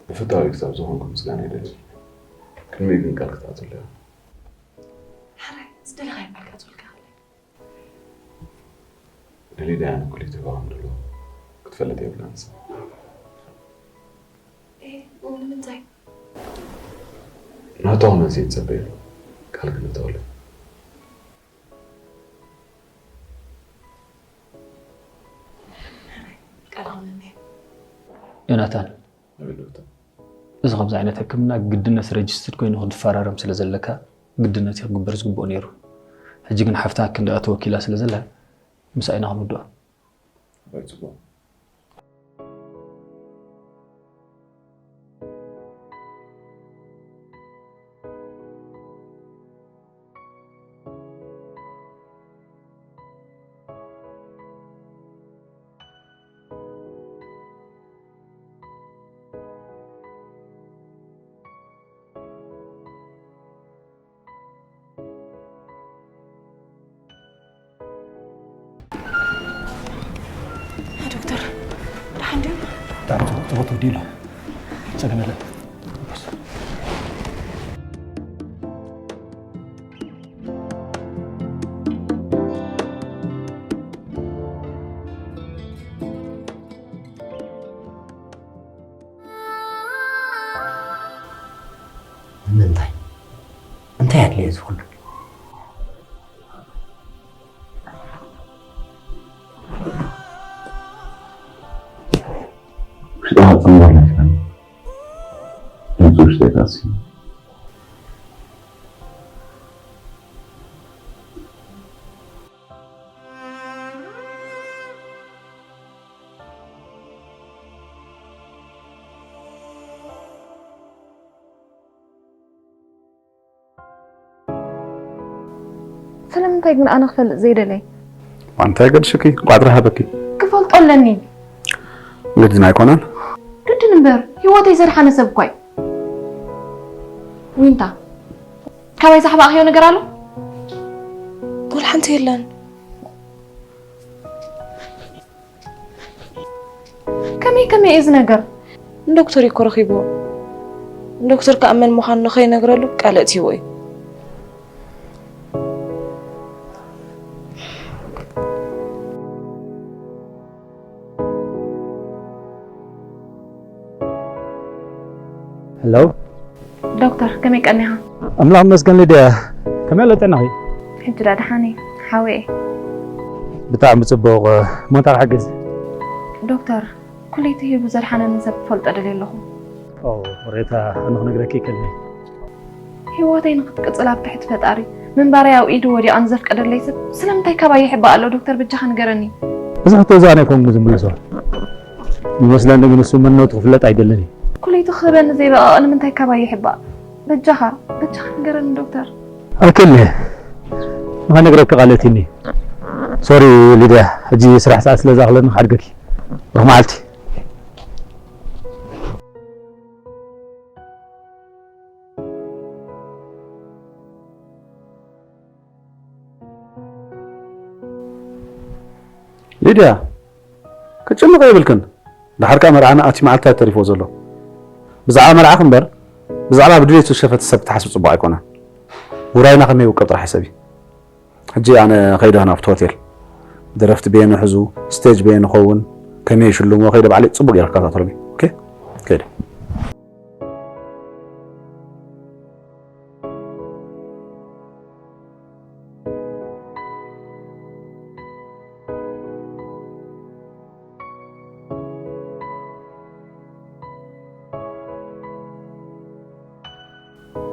ብፍታዊ ክሳብ ዝኾንኩ ምስጋና ይደልየልካ። ቅድሚኡ ግን ቃል ክትኣትወለይ። ሓራይ፣ ዝደለኻዮ ቃል ክትኣትወልካ ይኽእል። ንሊድያ ንኩሊት ይህባ ከም ዘሎ ክትፈልጥ የብላን። ንሳ። ኤ፣ ንምንታይ? ናቶ ክመጽእ ይጸበ ኣሎ። ቃል ክነተወለ። ቃል ሆነኒ። ዮናታን፣ ኣቤት ዶክተር። እዚ ከምዚ ዓይነት ሕክምና ግድነት ረጅስትድ ኮይኑ ክትፈራረም ስለ ዘለካ፣ ግድነት እዩ ክግበር ዝግብኦ ነይሩ። ሕጂ ግን ሓፍታ ክንድኣ ተወኪላ ስለ ዘላ፣ ምስኣ ኢና ክንውድኦ። ኣባይ ጽቡቕ። ዶክተር፣ ደሓን ድዩ? ብጣዕሚ ጽቡቕ፣ ጽቡቕ ተወዲኡ ኣሎ። ጸገም የለን። ንምንታይ? እንታይ ኣድልየ እዚ ኩሉ? ውሽጣ ጽምበር ኣይኮነን። ድምፂ ውሽጠይ ተኣስዩ። ስለምንታይ ግን ኣነ ክፈልጥ ዘይደለይ? እንታይ ገድሽኪ? እንቋዕ ጥራሕ ሃበኪ። ክፈልጦ ኣለኒ። ግድን ኣይኮነን። ግድን እምበር፣ ህይወተይ ዘድሓነ ሰብ እኳ እዩ። ዊንታ፣ ካባይ ዝሓባእኽዮ ነገር ኣሎ? ወላ ሓንቲ የለን። ከመይ ከመይ እዩ እዚ ነገር? ንዶክተር እዩ እኮ ረኺብዎ። ንዶክተር ከኣ መን ምዃኑ ንኸይነግረሉ ቃል ኣእትይዎ እዩ። ሄሎ። ዶክተር፣ ከመይ ቀኒኻ? ኣምላኽ ይመስገን ሊድያ። ከመይ ኣሎ ጥዕናኺ? ሕጂ ደኣ ደሓን እየ፣ ሓወየ። ብጣዕሚ ጽቡቕ። እሞ እንታይ ክሕግዝ? ዶክተር፣ ኩለይቲ ሂቡ ዘድሓነኒ ሰብ ክፈልጦ ደልየ ኣለኹ። ኦ፣ ሬታ፣ ኣነ ክነግረኪ ይከልኒ። ህይወተይ ንኽትቅጽል ኣብ ትሕቲ ፈጣሪ ምንባረይ ኣብ ኢዱ ወዲቓ ንዘፍቀደለይ ሰብ ስለምንታይ ካባይ ይሕባእ ኣሎ? ዶክተር፣ በጃኻ ንገረኒ። እዚ ሕቶ እዚ ኣነ ኣይኮንኩን ዝምልሶ። ይመስለኒ ግን እሱ መንነቱ ክፍለጥ ኣይደልን እዩ። ኩለይቱ ክህበኒ ዘይበቐቐ ንምንታይ ካባይ ይሕባእ? በጃኻ፣ በጃኻ ንገረኒ ዶክተር። ኣይክእልን እየ። ከነግረኪ ቃለትኒ። ሶሪ ሊድያ፣ ሕጂ ስራሕ ሰዓት ስለ ዝኣኽለኒ ክሓድገኪ። ብሩኽ መዓልቲ። ሊድያ፣ ክትጨነቕ የብልክን። ደሓር ከኣ መርዓና ኣቲ መዓልቲ ተሪፎ ዘሎ። ብዛዕባ መርዓኽ እምበር፣ ብዛዕባ ብድሌቱ ዝሸፈተ ሰብ ክትሓስብ ጽቡቕ ኣይኮነን። ውራይና ከመይ ይውቀብ ጥራሕ ሕሰቢ። ሕጂ ኣነ ከይደ ናብቲ ሆቴል። ደረፍቲ በየን ይሕዙ፣ ስቴጅ በየን ይኸውን፣ ከመይ ይሽልምዎ ከይደ ባዕለይ ጽቡቕ ገይረ ክከታተሎም እየ። ኦኬ? ከይደ።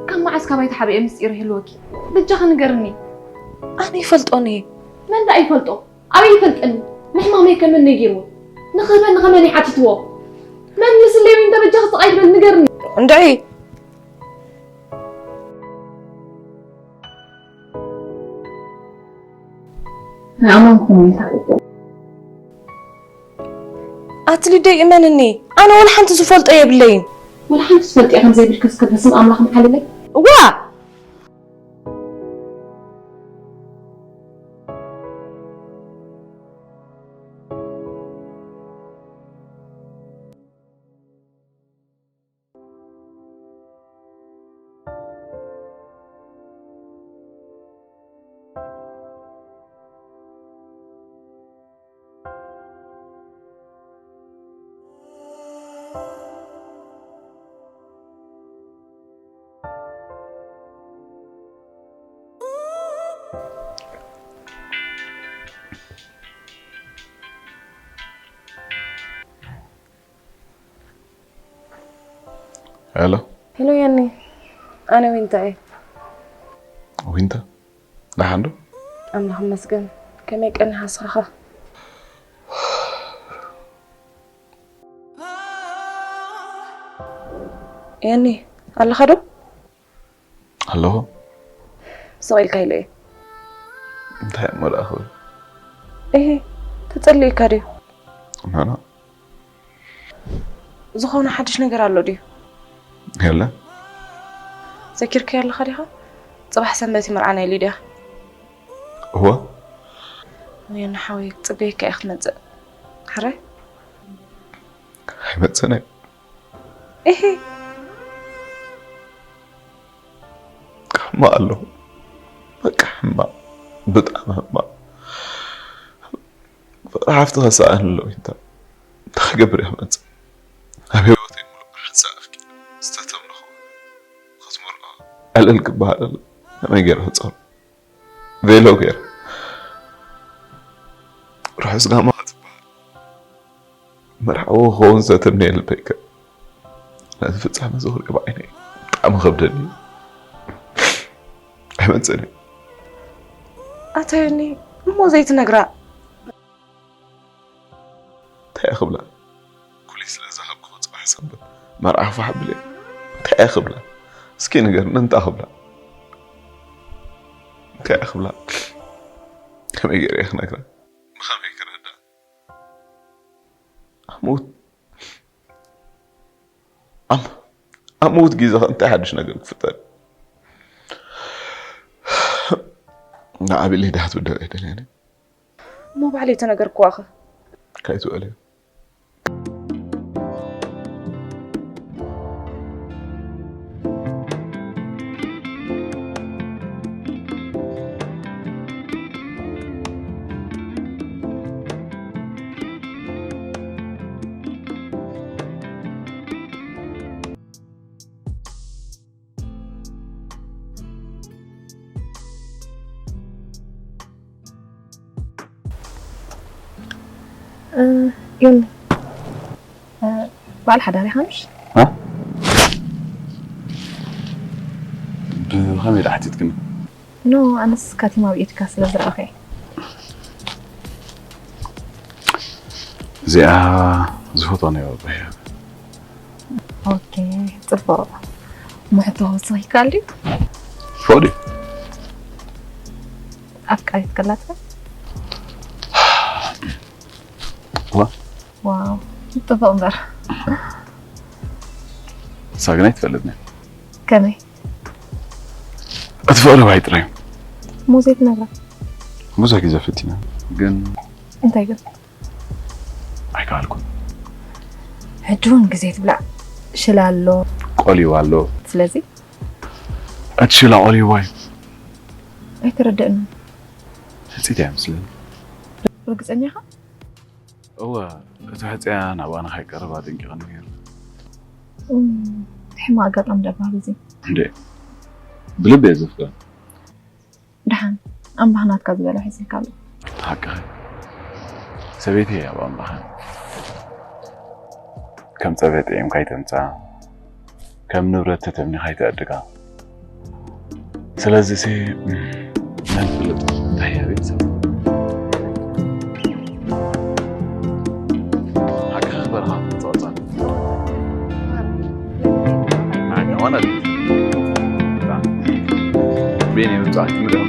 ካብ መዓስ ካባይ ተሓቢኤ ምስጢር ይህልወኪ? በጃኺ ንገርኒ። ኣነ ይፈልጦን እየ። መን ደኣ ይፈልጦ? ኣበይ ይፈልጠኒ? ንሕማመይ ከ መን ነጊርዎ? ንኽህበኒ ከ መን ይሓቲትዎ? መን ምስለይ እንተ በጃኺ ስቕ ኣይትበል ንገርኒ። እንድዒ። ኣይኣመንኩን ኢኻ። ኣቲ ሊደይ እመንኒ፣ ኣነ ወላ ሓንቲ ዝፈልጦ የብለይን። ወላ ሓንቲ ትፈልጥዮ ከም ዘይብልኪ እስከ በስም ኣምላኽ ምሓልለይ። ዋ! ሄሎ። ሄሎ የኒ፣ ኣነ ዊንታ እየ። ዊንታ፣ ደሓን ዶ? ኣምላኽ ይመስገን። ከመይ ቀኒኻ ስራኻ? የኒ፣ ኣለኻ ዶ? ኣለኹ። ስቕ ኢልካ ኢለ እየ። እንታይ እሞ ደኣ ክብል? እሂ፣ ተጸሊእካ ድዩ? ናና። ዝኾነ ሓድሽ ነገር ኣሎ ድዩ? የለን። ዘኪርካዮ ኣለኻ ዲኻ? ጽባሕ ሰንበት እዩ መርዓ ናይ ሊድያ። እወ። ወየነ ሓወይ፣ ክጽበየካ እየ ክትመጽእ። ሕራይ? ኣይመጽእን እየ። እሂ። ሕማቕ ኣለኹ። በቃ ሕማቕ። ብጣዕሚ ሕማቕ። ፍቕሪ ሓፍቲ ከሰኣን ኣሎ ዊንታ። እንታይ ክገብር እየ ክመጽእ? ኣብ ህይወተይ ሙሉእ ብሓንሳእ ኣፍቂረ ዝተተምለኹ ክትምርዖ ዕልል ክበሃል ኣሎ። ከመይ ገይረ ክጸሩ? ቬሎ ገይረ። ርሑስ ጋማ ክትበሃል። መርዓዊ ክኸውን ዘተምነየ ልበይ ከ ነዚ ፍጻመ እዚ ክሪኦ ብዓይነይ ብጣዕሚ ከብደኒ እዩ። ኣይመጽእን እዩ። ኣታ ዮኒ፣ እሞ ዘይትነግራ? እንታይ እየ ክብላ? ኩሊ ስለ ዝሃብኩ ጽባሕ ሰንበት መርዓ ክፋሕ ብል እየ። እንታይ እየ ክብላ? እስኪ ንገርኒ፣ እንታይ ክብላ? እንታይ እየ ክብላ? ከመይ ገይረ እየ ክነግራ? ብኸመይ ክረዳ? ኣሙት ኣም ኣሙት ግዜ ከ እንታይ ሓድሽ ነገር ክፍጠር? ንዓቢ ሊዳ ክትብደል ኣይደልያን እየ። እሞ ባዕለይ ተነገርክዋ ኸ? ካይትበልዮ። እ፣ ዮኒ፣ እ፣ በዓል ሓዳር ኢኻ ምሽ? እ? ብኸመይ ደኣ ሓቲትክኒ? ኖ፣ ኣነስ ካቲማ ኣብ ኤድካ ስለ ዝረኣኹ እየ። እዚኣ ዝፈትዋ ናይ ባባ ህያብ። ኦኬ፣ ጽቡቕ። እሞ ሕቶ ክውስኽ ይከኣል ድዩ? ፎእ ድዩ? ኣፍቃሪት ከላትካ? ዋ ዋው፣ ጽቡቕ እምበር። ንሳ ግን ኣይትፈልጥን እያ። ከመይ? እቲ ፍቕሪ ባይ ጥራይ እዩ። ሙዚየት ነብራ። ብዙሕ ግዜ ፈቲና ግን እንታይ ግን? ኣይከኣልኩን። ሕጂ እውን ግዜ ትብላዕ ሽላ ኣሎ። ቆልዩ ኣሎ። ስለዚ እቲ ሽላ ቆልዩ ባይ ኣይተረደእን። ሕፅይቲ እያ ምስለኒ። ርግፀኛ ኢኻ? እወ እቲ ሕፅያ ናብኣ ንኸይቀርብ ኣጠንቂቐኒ ነይሩ። እም፣ ሕማቕ ኣጋጣሚ ደኣ ባህል እዚ። እንዴ ብልቢ እየ ዘፍቅራ። ደሓን ኣምላኽ ናትካ ዝበሎ ሒዝልካ ኣሎ። ሓቅኺ ሰበይቲ እያ ኣብ ኣምላኻ። ከም ፀበ ጥዒምካ ኣይተምፅኣ፣ ከም ንብረት ተተምኒኻ ኣይተዕድጋ። ስለዚ ሲ መን ፍልጥ እንታይ እያ ቤተሰብ ሓቅኺ በረኻ ትፀወፃ ሆነ ቤን የምፅኣ ትምልኦም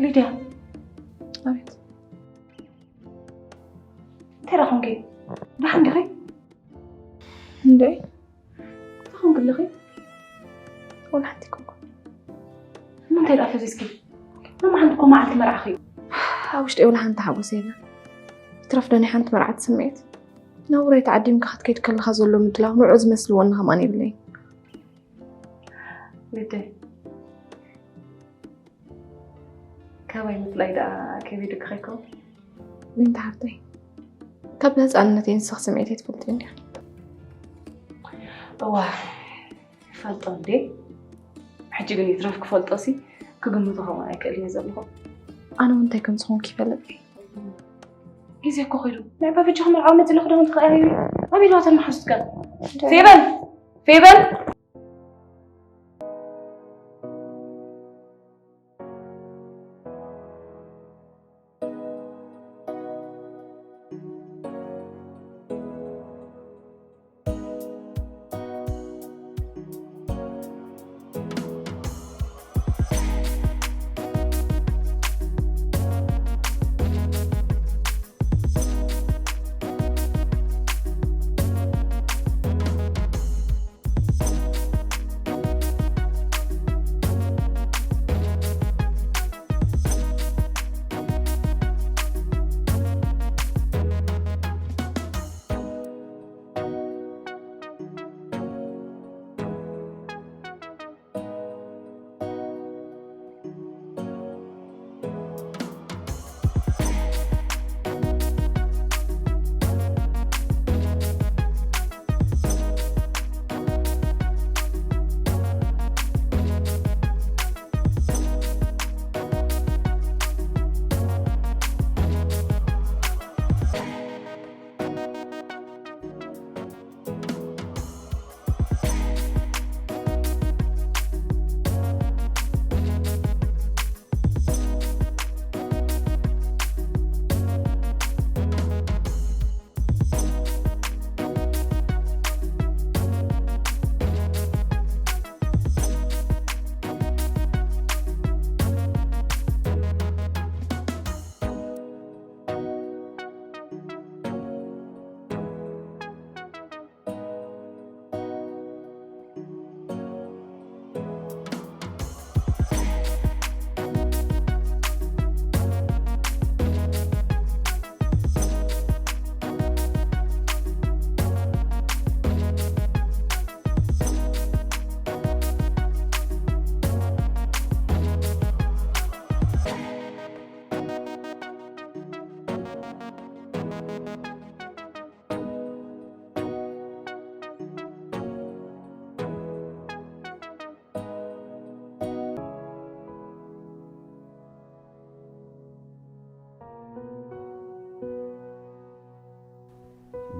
ሊድያ ኣቤት። እንታይ ደኣ ኮንኪ? ደሓን ዲኺ? እንዴ እንታይ ኮንኪ ኣለኺ? ወላ ሓንቲ ኮንኩ። እሞ እንታይ ደኣ ፈዚዝኪ? ሎሚ ሓንቲ እኮ መዓልቲ መርዓኺ እዩ። ኣብ ውሽጢ ወላ ሓንቲ ሓጎስ የለን። ብትረፍ ዶ ናይ ሓንቲ መርዓት ስምዒት? ናብራይ ተዓዲምካ ክትከይድ ከለኻ ዘሎ ምድላው ንዑ ዝመስል ወኒ ከማን የብለይን። ግደይ ካባይ ምፍላይ ደኣ ከቢድኪ ከይከውን? ዊንታ ሓፍተይ ካብ ህፃንነተይ ንስኽ ስምዒተይ ትፈልጥዮ እንዲያ። እዋ ይፈልጦ እንዴ? ሕጂ ግን ይትረፍ ክፈልጦ ሲ ክግምቶ ከምኡ ኣይክእል እየ ዘለኹ። ኣነ እውን እንታይ ከም ዝኾንኩ ይፈልጥ እየ። ግዜ እኮ ኸይዱ ናይ ባበጃ ክመርዓዊ መፅእ ለኽደውን ትኽእል ኣበይ ኣለዋ ተን መሓዙትካ? ፌበን ፌበን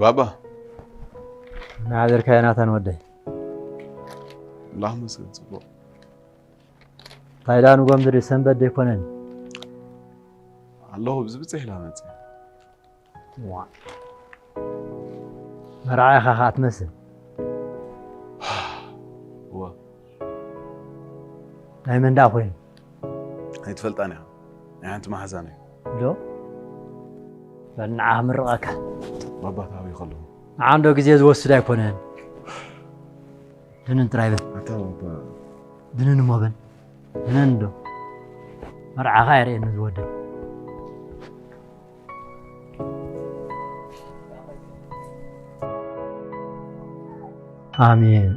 ባባ ናበርካዮ ናታን ወደይ። ኣምላኽ መስገን ጽቡቕ ታይዳ ንጎምድሪ ሰንበት ደይኮነን ኣለኹ ብዝብፅሕ ኢላ መፅእ ዋ መርዓኻ ኸዓ ትመስል እዋ ናይ መን ደኣ ኮይኑ ኣይትፈልጣን ኢኻ ናይ ሓንቲ መሓዛን እዩ ዶ በል ንዓኻ ምርቐካ ባባት ኣበይ ከለኹ ንዓንዶ ግዜ ዝወስድ ኣይኮነን ድንን ጥራይ በል ኣታ ባባ ድንን እሞ በል ድንን ዶ መርዓኻ የርእየኒ ዝወደድ ኣሜን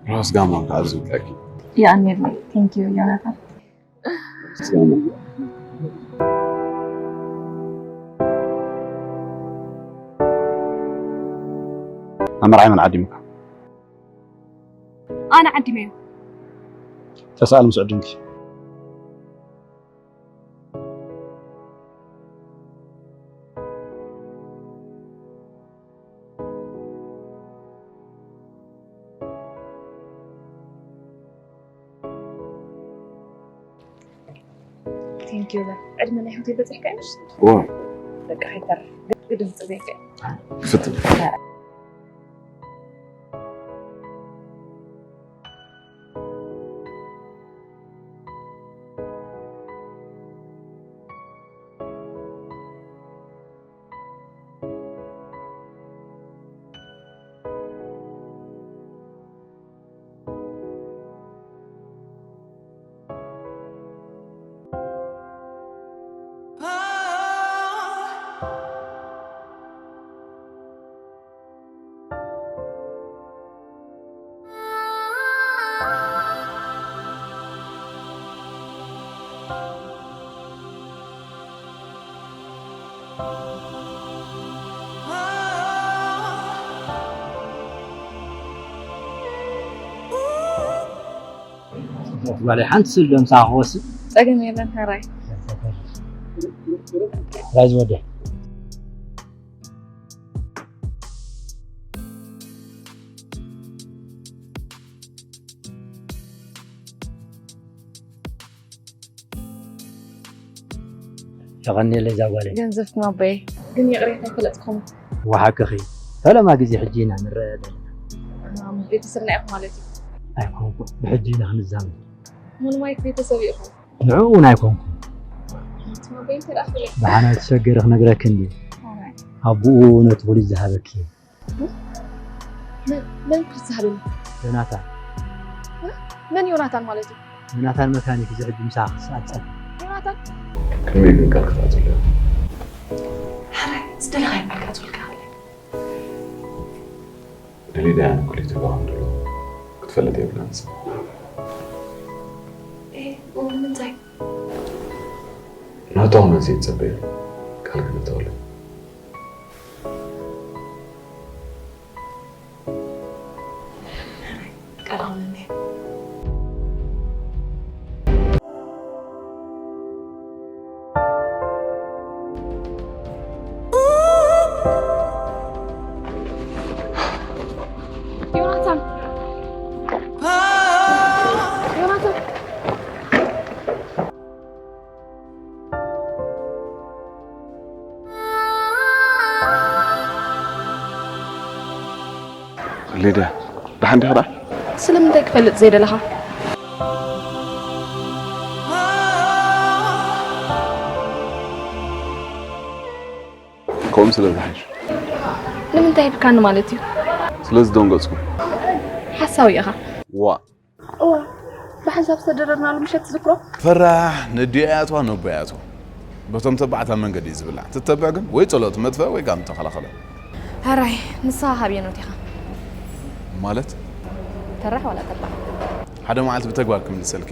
ራስ ጋማ ከዓዝብቀኪ። የቐንየለይ። Thank you ዮናታን። ኣብ መርዓይ መን ዓዲምካ? ኣነ ዓዲመዮ። ተሳኣል ምስ ዕድምኪ። Thank you ለ ዕድመ ናይ ህይወተይ በፂሕካ ይምሽ ዋ በቃ ከይተርፍ ግድም ፅበየካ ክፍትን። ጽቡቕ ጓለይ፣ ሓንቲ ስለ ምሳኻ ክወስድ። ጸገም የለን ሕራይ። ራይ ዝወደ። የቐንየለይ እዛ ጓለይ። ገንዘብኩም ኣቦየ ግን ይቕሬታ ኣይፈለጥኩም። ወሓቅኺ፣ ፈለማ ግዜ ሕጂ ኢና ንረአ ዘለና። ቤተሰብና ኢኹም ማለት እዩ። ኣይኮንኩ፣ ብሕጂ ኢና ክንዛመድ። ምንም ዓይነት ቤተሰብ ኢኹም። ንዕኡ እውን ኣይኮንኩ። ትማበይ እንተ ደኣ ክብለይ። ብሓና ተሸገረ ክነግረኪ እንዲ። ኣቦኡ ነቲ ኩሉ ዝሃበኪ እዩ። መን መን ክዝሃበኒ? ዮናታን። መን ዮናታን ማለት እዩ? ዮናታን መካኒክ እዚ ሕጂ ምሳኻ ክሰኣል ጸኒሑ። ዮናታን? ቅድሚ ግን ቃል ክትኣትወለይ። ሕራይ ዝደለኻዮ ቃል ክኣትወልካ እኽእል እየ። ንሊድያ ንኩሊት ይህባ ከም ዘሎ ክትፈልጥ የብላን። ኤ፣ ንምንታይ? ናቱ ኣነ ዘይትጸበየ ቃል ክነተወለ። ቃል ኣውለኒ። ዮናታን! ዮናታን! ሊድያ፣ ደሓን ዲኻ ደኣ? ስለምንታይ ክፈልጥ ዘይደለኻ? ከምኡ ስለ ዝሓይሽ። ንምንታይ ሂብካኒ ማለት እዩ? ስለ ዝደንገጽኩ። ሓሳዊ ኢኻ። ዋእ! እዋ፣ ብሓንሳብ ዝተደረርናሉ ምሸት ትዝክሮ? ፈራሕ ነዲኣ ያትዋ ነቦ ያትዋ በቶም ተባዕት ኣብ መንገዲ እዩ ዝብላዕ። ትተብዕ ግን ወይ ጸሎት መጥፍእ ወይ ጋም ተኸላኸሎ። ሕራይ፣ ንስኻ ካብ የኖት ኢኻ? ማለት? ፈራሕ ዋላ ተባዕ? ሓደ መዓልቲ ብተግባር ክምልሰልኪ።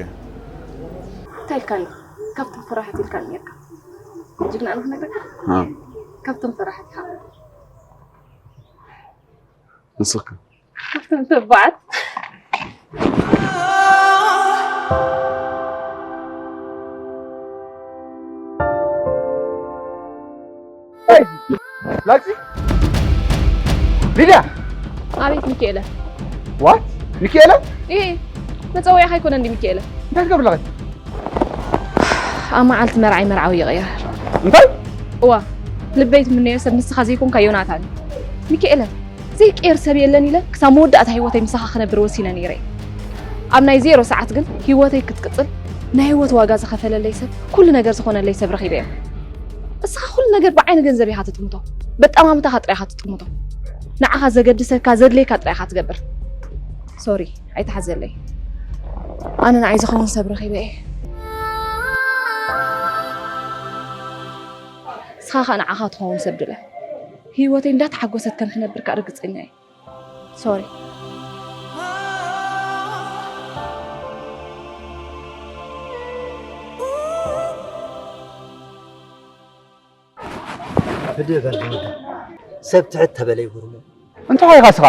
እንታይ ኢልካኒ? ካብቶም ፈራሓት ኢልካኒ ነርካ። ጅግና ኣነ ክነግረካ? ሃ። ካብቶም ፈራሓት ኢኻ። ንስኺ? ካብቶም ተባዓት። ላግጺ? ሊድያ! ኣቤት ሚካኤለ። ዋት? ሚካኤለ? ይሄ መጸውዒያኻ ኣይኮነ እንዲ ሚካኤለ። እንታይ ትገብር ኣለኺ? ኣብ መዓልቲ መርዓይ መርዓዊ ይቕየር። እንታይ? እዋ፣ ልበይ ትምነዮ ሰብ ንስኻ ዘይኮንካ ዮናታን እዩ። ሚካኤለ፣ ዘይቅየር ሰብ የለን ኢለ ክሳብ መወዳእታ ህይወተይ ምሳኻ ክነብር ወሲነ ነይረ እየ። ኣብ ናይ ዜሮ ሰዓት ግን ህይወተይ ክትቅጽል ናይ ህይወት ዋጋ ዝኸፈለለይ ሰብ፣ ኩሉ ነገር ዝኾነለይ ሰብ ረኺበ እየ። እስኻ ኩሉ ነገር ብዓይኒ ገንዘብ ኢኻ ትጥምቶ። በጣማምታኻ ጥራይ ኢኻ ትጥምቶ። ንዓኻ ዘገድሰካ ዘድልየካ ጥራይ ኢኻ ትገብር። ሶሪ፣ ኣይትሓዘለይ። ኣነ ንዓይ ዝኸውን ሰብ ረኺበ እየ። እስኻ ኸኣ ንዓኻ ትኸውን ሰብ ድለ። ህይወተይ እንዳተሓጎሰት ከም ክነብር ከኣ ርግጸኛ እየ። ሶሪ። ህድእ በል ወዲ። ሰብ ትሕት ተበለ ይጉርሞ። እንታይ ኾይኻ እስኻ?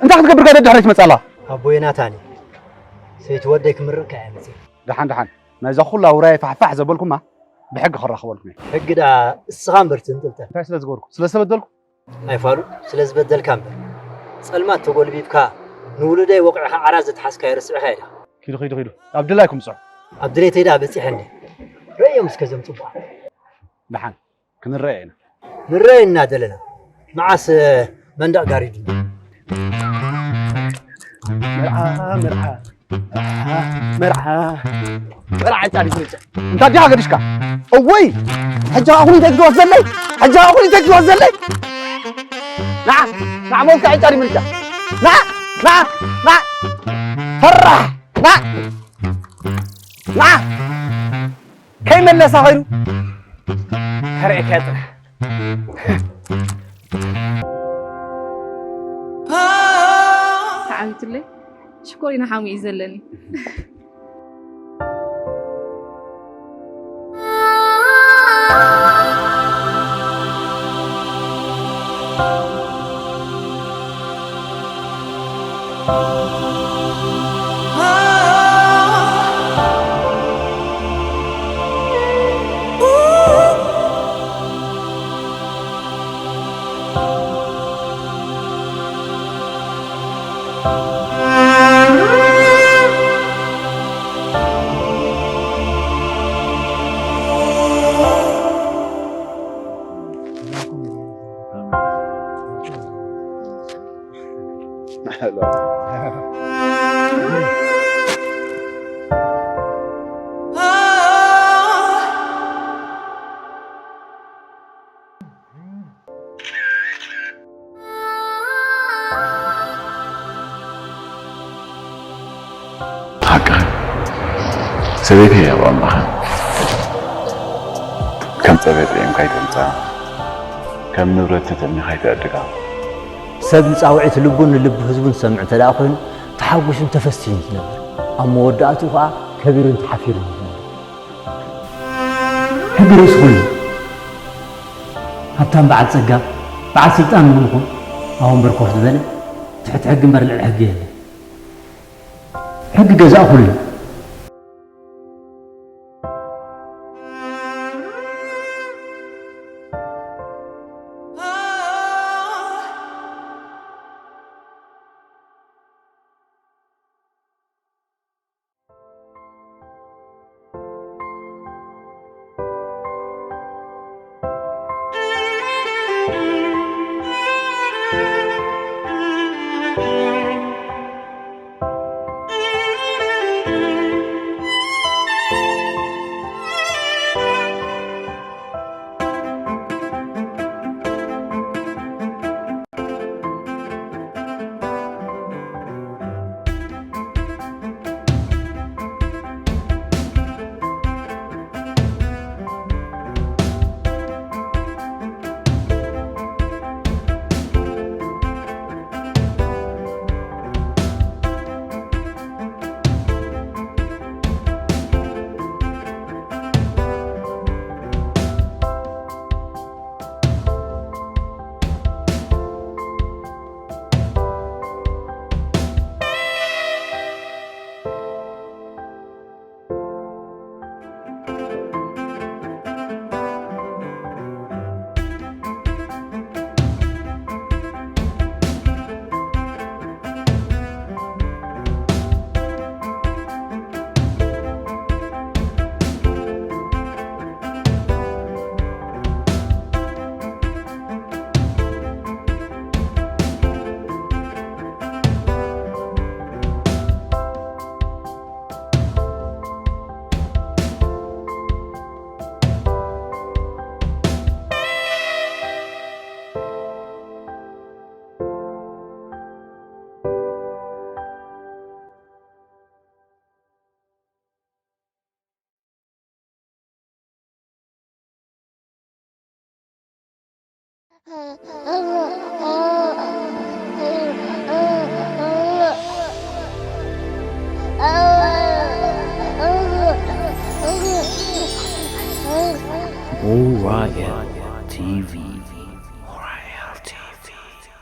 እንታይ ክትገብር ከ ደድሕረይ ትመጽእ ኣላ? ኣቦይ ናታን እዩ። ሰይቲ ወደይ ክምርቕካ እየ መጽእ። ደሓን ደሓን። ናይዛ ኩላ ውራይ ፋሕፋሕ ዘበልኩማ ብሕጊ ክራኸበልኩም እየ። ሕጊ ደኣ እስኻ እምበር ትንጥልጠል። እንታይ ስለ ዝገበርኩ? ስለ ዝተበደልኩ? ኣይፋሉ፣ ስለ ዝበደልካ እምበር። ጸልማት ተጎልቢብካ ንውሉደይ ወቒዕኻ ዓራት ዘትሓዝካዮ ረሲዕካዮ ዲኻ? ኪዱ ኪዱ ኪዱ። ኣብ ድላይኩም ጽዑ። ኣብ ድሌተይ ደኣ በጺሐ እንደ። ረእዮም እስከ ዘም ጽቡቓት። ደሓን። ክንረኣየ ኢና። ንረኣየ ኢና ዘለና። መዓስ መንደቕ ጋሪዱና። መርዓ መርዓ መርዓ መርዓ መርዓ ጫሪ ምርጫ እንታ ዲኻ ገዲሽካ እወይ ሕጂ ኣኹን እንታይ ክትወስድ ዘለይ ሕጂ ኣኹን እንታይ ክትወስድ ዘለይ ና ና ሞልካ ጫሪ ምርጫ ና ና ና ፈራሕ ና ና ከይመለሳ ኸይኑ ከርእየካ ጥራሕ ተዓዊቱለይ ሽኮሪና ሓሙ እዩ ዘለኒ ሓቅኻ ሰበይቲ እያ ብኣምላኻ ከም ጸበል ጥዒምካ ኣይተምጽኣ ከም ንብረት ተተሚኻ ኣይተዕድጋ ሰብ ንጻውዒት ልቡን ንልቢ ህዝቡን ዝሰምዕ እንተ ደኣ ኮይኑ ተሓጒሱን ተፈሲሁን ዝነብር ኣብ መወዳእትኡ ከኣ ከቢሩን ተሓፊሩን ዝነብር ሕጊ ርእሲ ኩሉ ሃብታም በዓል ጸጋ በዓል ስልጣን እውን ይኹን ኣብ ወንበር ኮፍ ዝበለ ትሕቲ ሕጊ እምበር ልዕሊ ሕጊ የለን ሕጊ ገዛእ ኩሉ Orion T V. Orion T V.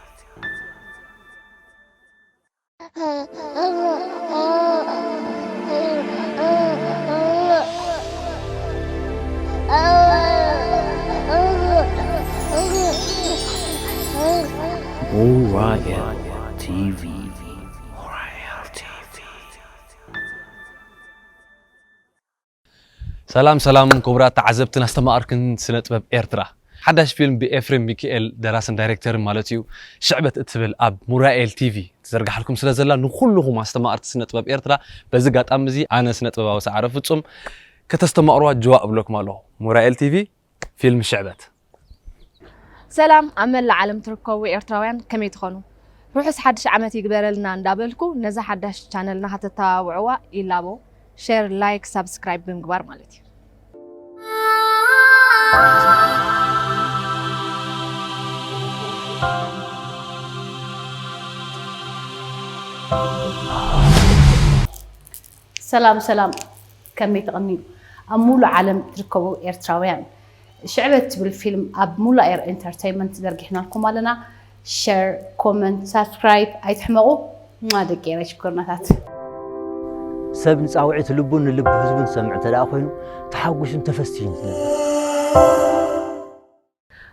Orion T V. Orion T V. ሰላም ሰላም ክቡራት ተዓዘብትን ኣስተማቐርትን ስነ ጥበብ ኤርትራ። ሓዳሽ ፊልም ብኤፍሬም ሚካኤል ደራስን ዳይሬክተርን ማለት እዩ፣ ሽዕበት እትብል ኣብ ሙራኤል ቲቪ ትዘርግሓልኩም ስለ ዘላ ንኹልኹም ኣስተማቐርቲ ስነ ጥበብ ኤርትራ በዚ ኣጋጣሚ እዚ ኣነ ስነ ጥበባዊ ሰዓረ ፍጹም ከተስተማቕርዋ ጅዋ እብለኩም ኣለኹ። ሙራኤል ቲቪ ፊልም ሽዕበት። ሰላም ኣብ መላእ ዓለም ትርከቡ ኤርትራውያን ከመይ ትኾኑ? ርሑስ ሓድሽ ዓመት ይግበረልና እንዳበልኩ ነዛ ሓዳሽ ቻነልና ከተተባብዕዋ ይላቦ። ሼር፣ ላይክ፣ ሳብስክራይብ ብምግባር ማለት እዩ። ሰላም ሰላም፣ ከመይ ትቐንዩ? ኣብ ሙሉእ ዓለም ትርከቡ ኤርትራውያን፣ ሽዕበት ትብል ፊልም ኣብ ሙላኤር ኢንተርተይመንት ዘርጊሕናልኩም ኣለና። ሸር፣ ኮመንት፣ ሳብስክራይብ ኣይትሕመቑ። ማ ደቂ ኤረይ ሽኮርናታት። ሰብ ንጻውዒት ልቡን ንልቢ ህዝቡን ዝሰምዕ እንተ ደኣ ኮይኑ፣ ተሓጒሱን ተፈሲሁን እዩ ዝነብር።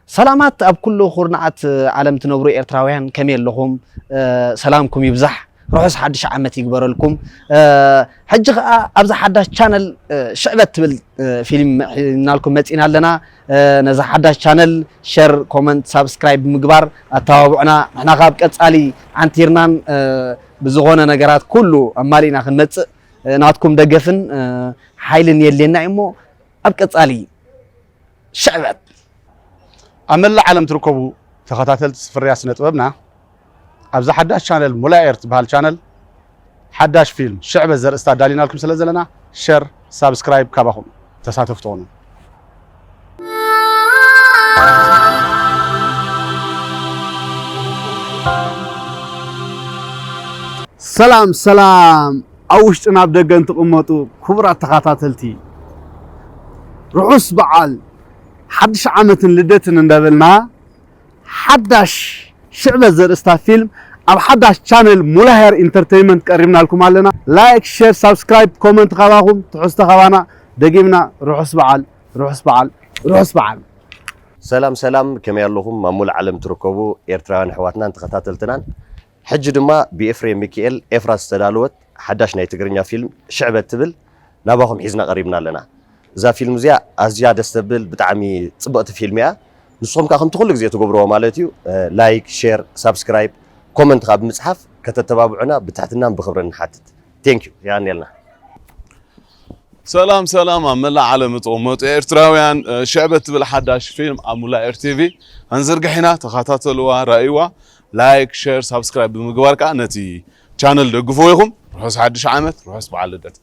ሰላማት ኣብ ኩሉ ኩርናዓት ዓለም ትነብሩ ኤርትራውያን ከመይ ኣለኹም? እ፣ ሰላምኩም ይብዛሕ። ርሑስ ሓድሽ ዓመት ይግበረልኩም። እ፣ ሕጂ ኸኣ ኣብዛ ሓዳሽ ቻነል፣ እ፣ ሽዕበት ትብል፣ እ፣ ፊልም ሒዝናልኩም መጺና ኣለና። እ፣ ነዛ ሓዳሽ ቻነል ሸር፣ ኮመንት፣ ሳብስክራይብ ብምግባር ኣተባብዑና። ንሕና ካብ ቀጻሊ ዓንቲርናን፣ እ፣ ብዝኾነ ነገራት ኩሉ ኣማሊእና ክንመጽእ፣ እ፣ ናትኩም ደገፍን፣ እ፣ ሓይልን የድልየና እዩ እሞ ኣብ ቀጻሊ ሽዕበት። ኣብ መላእ ዓለም ትርከቡ ተኸታተልቲ ፍርያት ስነ ጥበብና፣ ኣብዛ ሓዳሽ ቻነል ሙላ ኤር ትበሃል ቻነል ሓዳሽ ፊልም ሽዕበት ዘርእስታ ኣዳሊናልኩም ስለ ዘለና፣ ሸር፣ ሳብስክራይብ ካባኹም ተሳተፍቲ ኾኑ። ሰላም ሰላም፣ ኣብ ውሽጥን ኣብ ደገን ትቕመጡ ክቡራት ተኸታተልቲ፣ ርሑስ በዓል ሓድሽ ዓመትን ልደትን እንዳበልና፣ ሓዳሽ ሽዕበት ዘርእስታ ፊልም ኣብ ሓዳሽ ቻነል ሙላሄር ኢንተርተይመንት ቀሪብናልኩም ኣለና። ላይክ፣ ሼር፣ ሳብስክራይብ፣ ኮመንት ካባኹም፣ ትሕዝቶ ካባና። ደጊምና ርሑስ በዓል፣ ርሑስ በዓል፣ ርሑስ በዓል። ሰላም ሰላም፣ ከመይ ኣለኹም? ኣብ ሙሉእ ዓለም ትርከቡ ኤርትራውያን ኣሕዋትናን ተኸታተልትናን፣ ሕጂ ድማ ብኤፍሬም ሚኪኤል ኤፍራስ ዝተዳለወት ሓዳሽ ናይ ትግርኛ ፊልም ሽዕበት ትብል ናባኹም ሒዝና ቀሪብና ኣለና። እዛ ፊልም እዚኣ ኣዝያ ደስ ተብል፣ ብጣዕሚ ጽብቕቲ ፊልም እያ። ንስኹም ከኣ ከምቲ ኩሉ ግዜ ትገብርዎ ማለት እዩ፣ እ፣ ላይክ፣ ሼር፣ ሳብስክራይብ፣ ኮመንት ከኣ ብምጽሓፍ ከተተባብዑና ብትሕትናን ብኽብርን ንሓትት። ቴንክ ዩ፣ የቐንየልና። ሰላም ሰላም፣ ኣብ መላእ ዓለም እትቕመጡ ኤርትራውያን፣ እ፣ ሽዕበት ትብል ሓዳሽ ፊልም ኣብ ሙላ ኤር ቲቪ ክንዝርግሕ ኢና። ተኸታተልዋ፣ ራእይዋ። ላይክ፣ ሼር፣ ሳብስክራይብ ብምግባር ከኣ ነቲ ቻነል ደግፍዎ ኢኹም። ርሑስ ሓድሽ ዓመት፣ ርሑስ በዓል ልደት።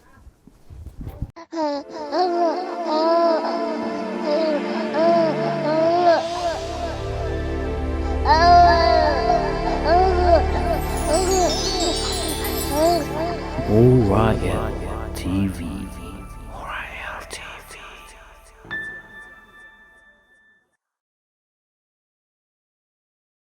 Orion T V.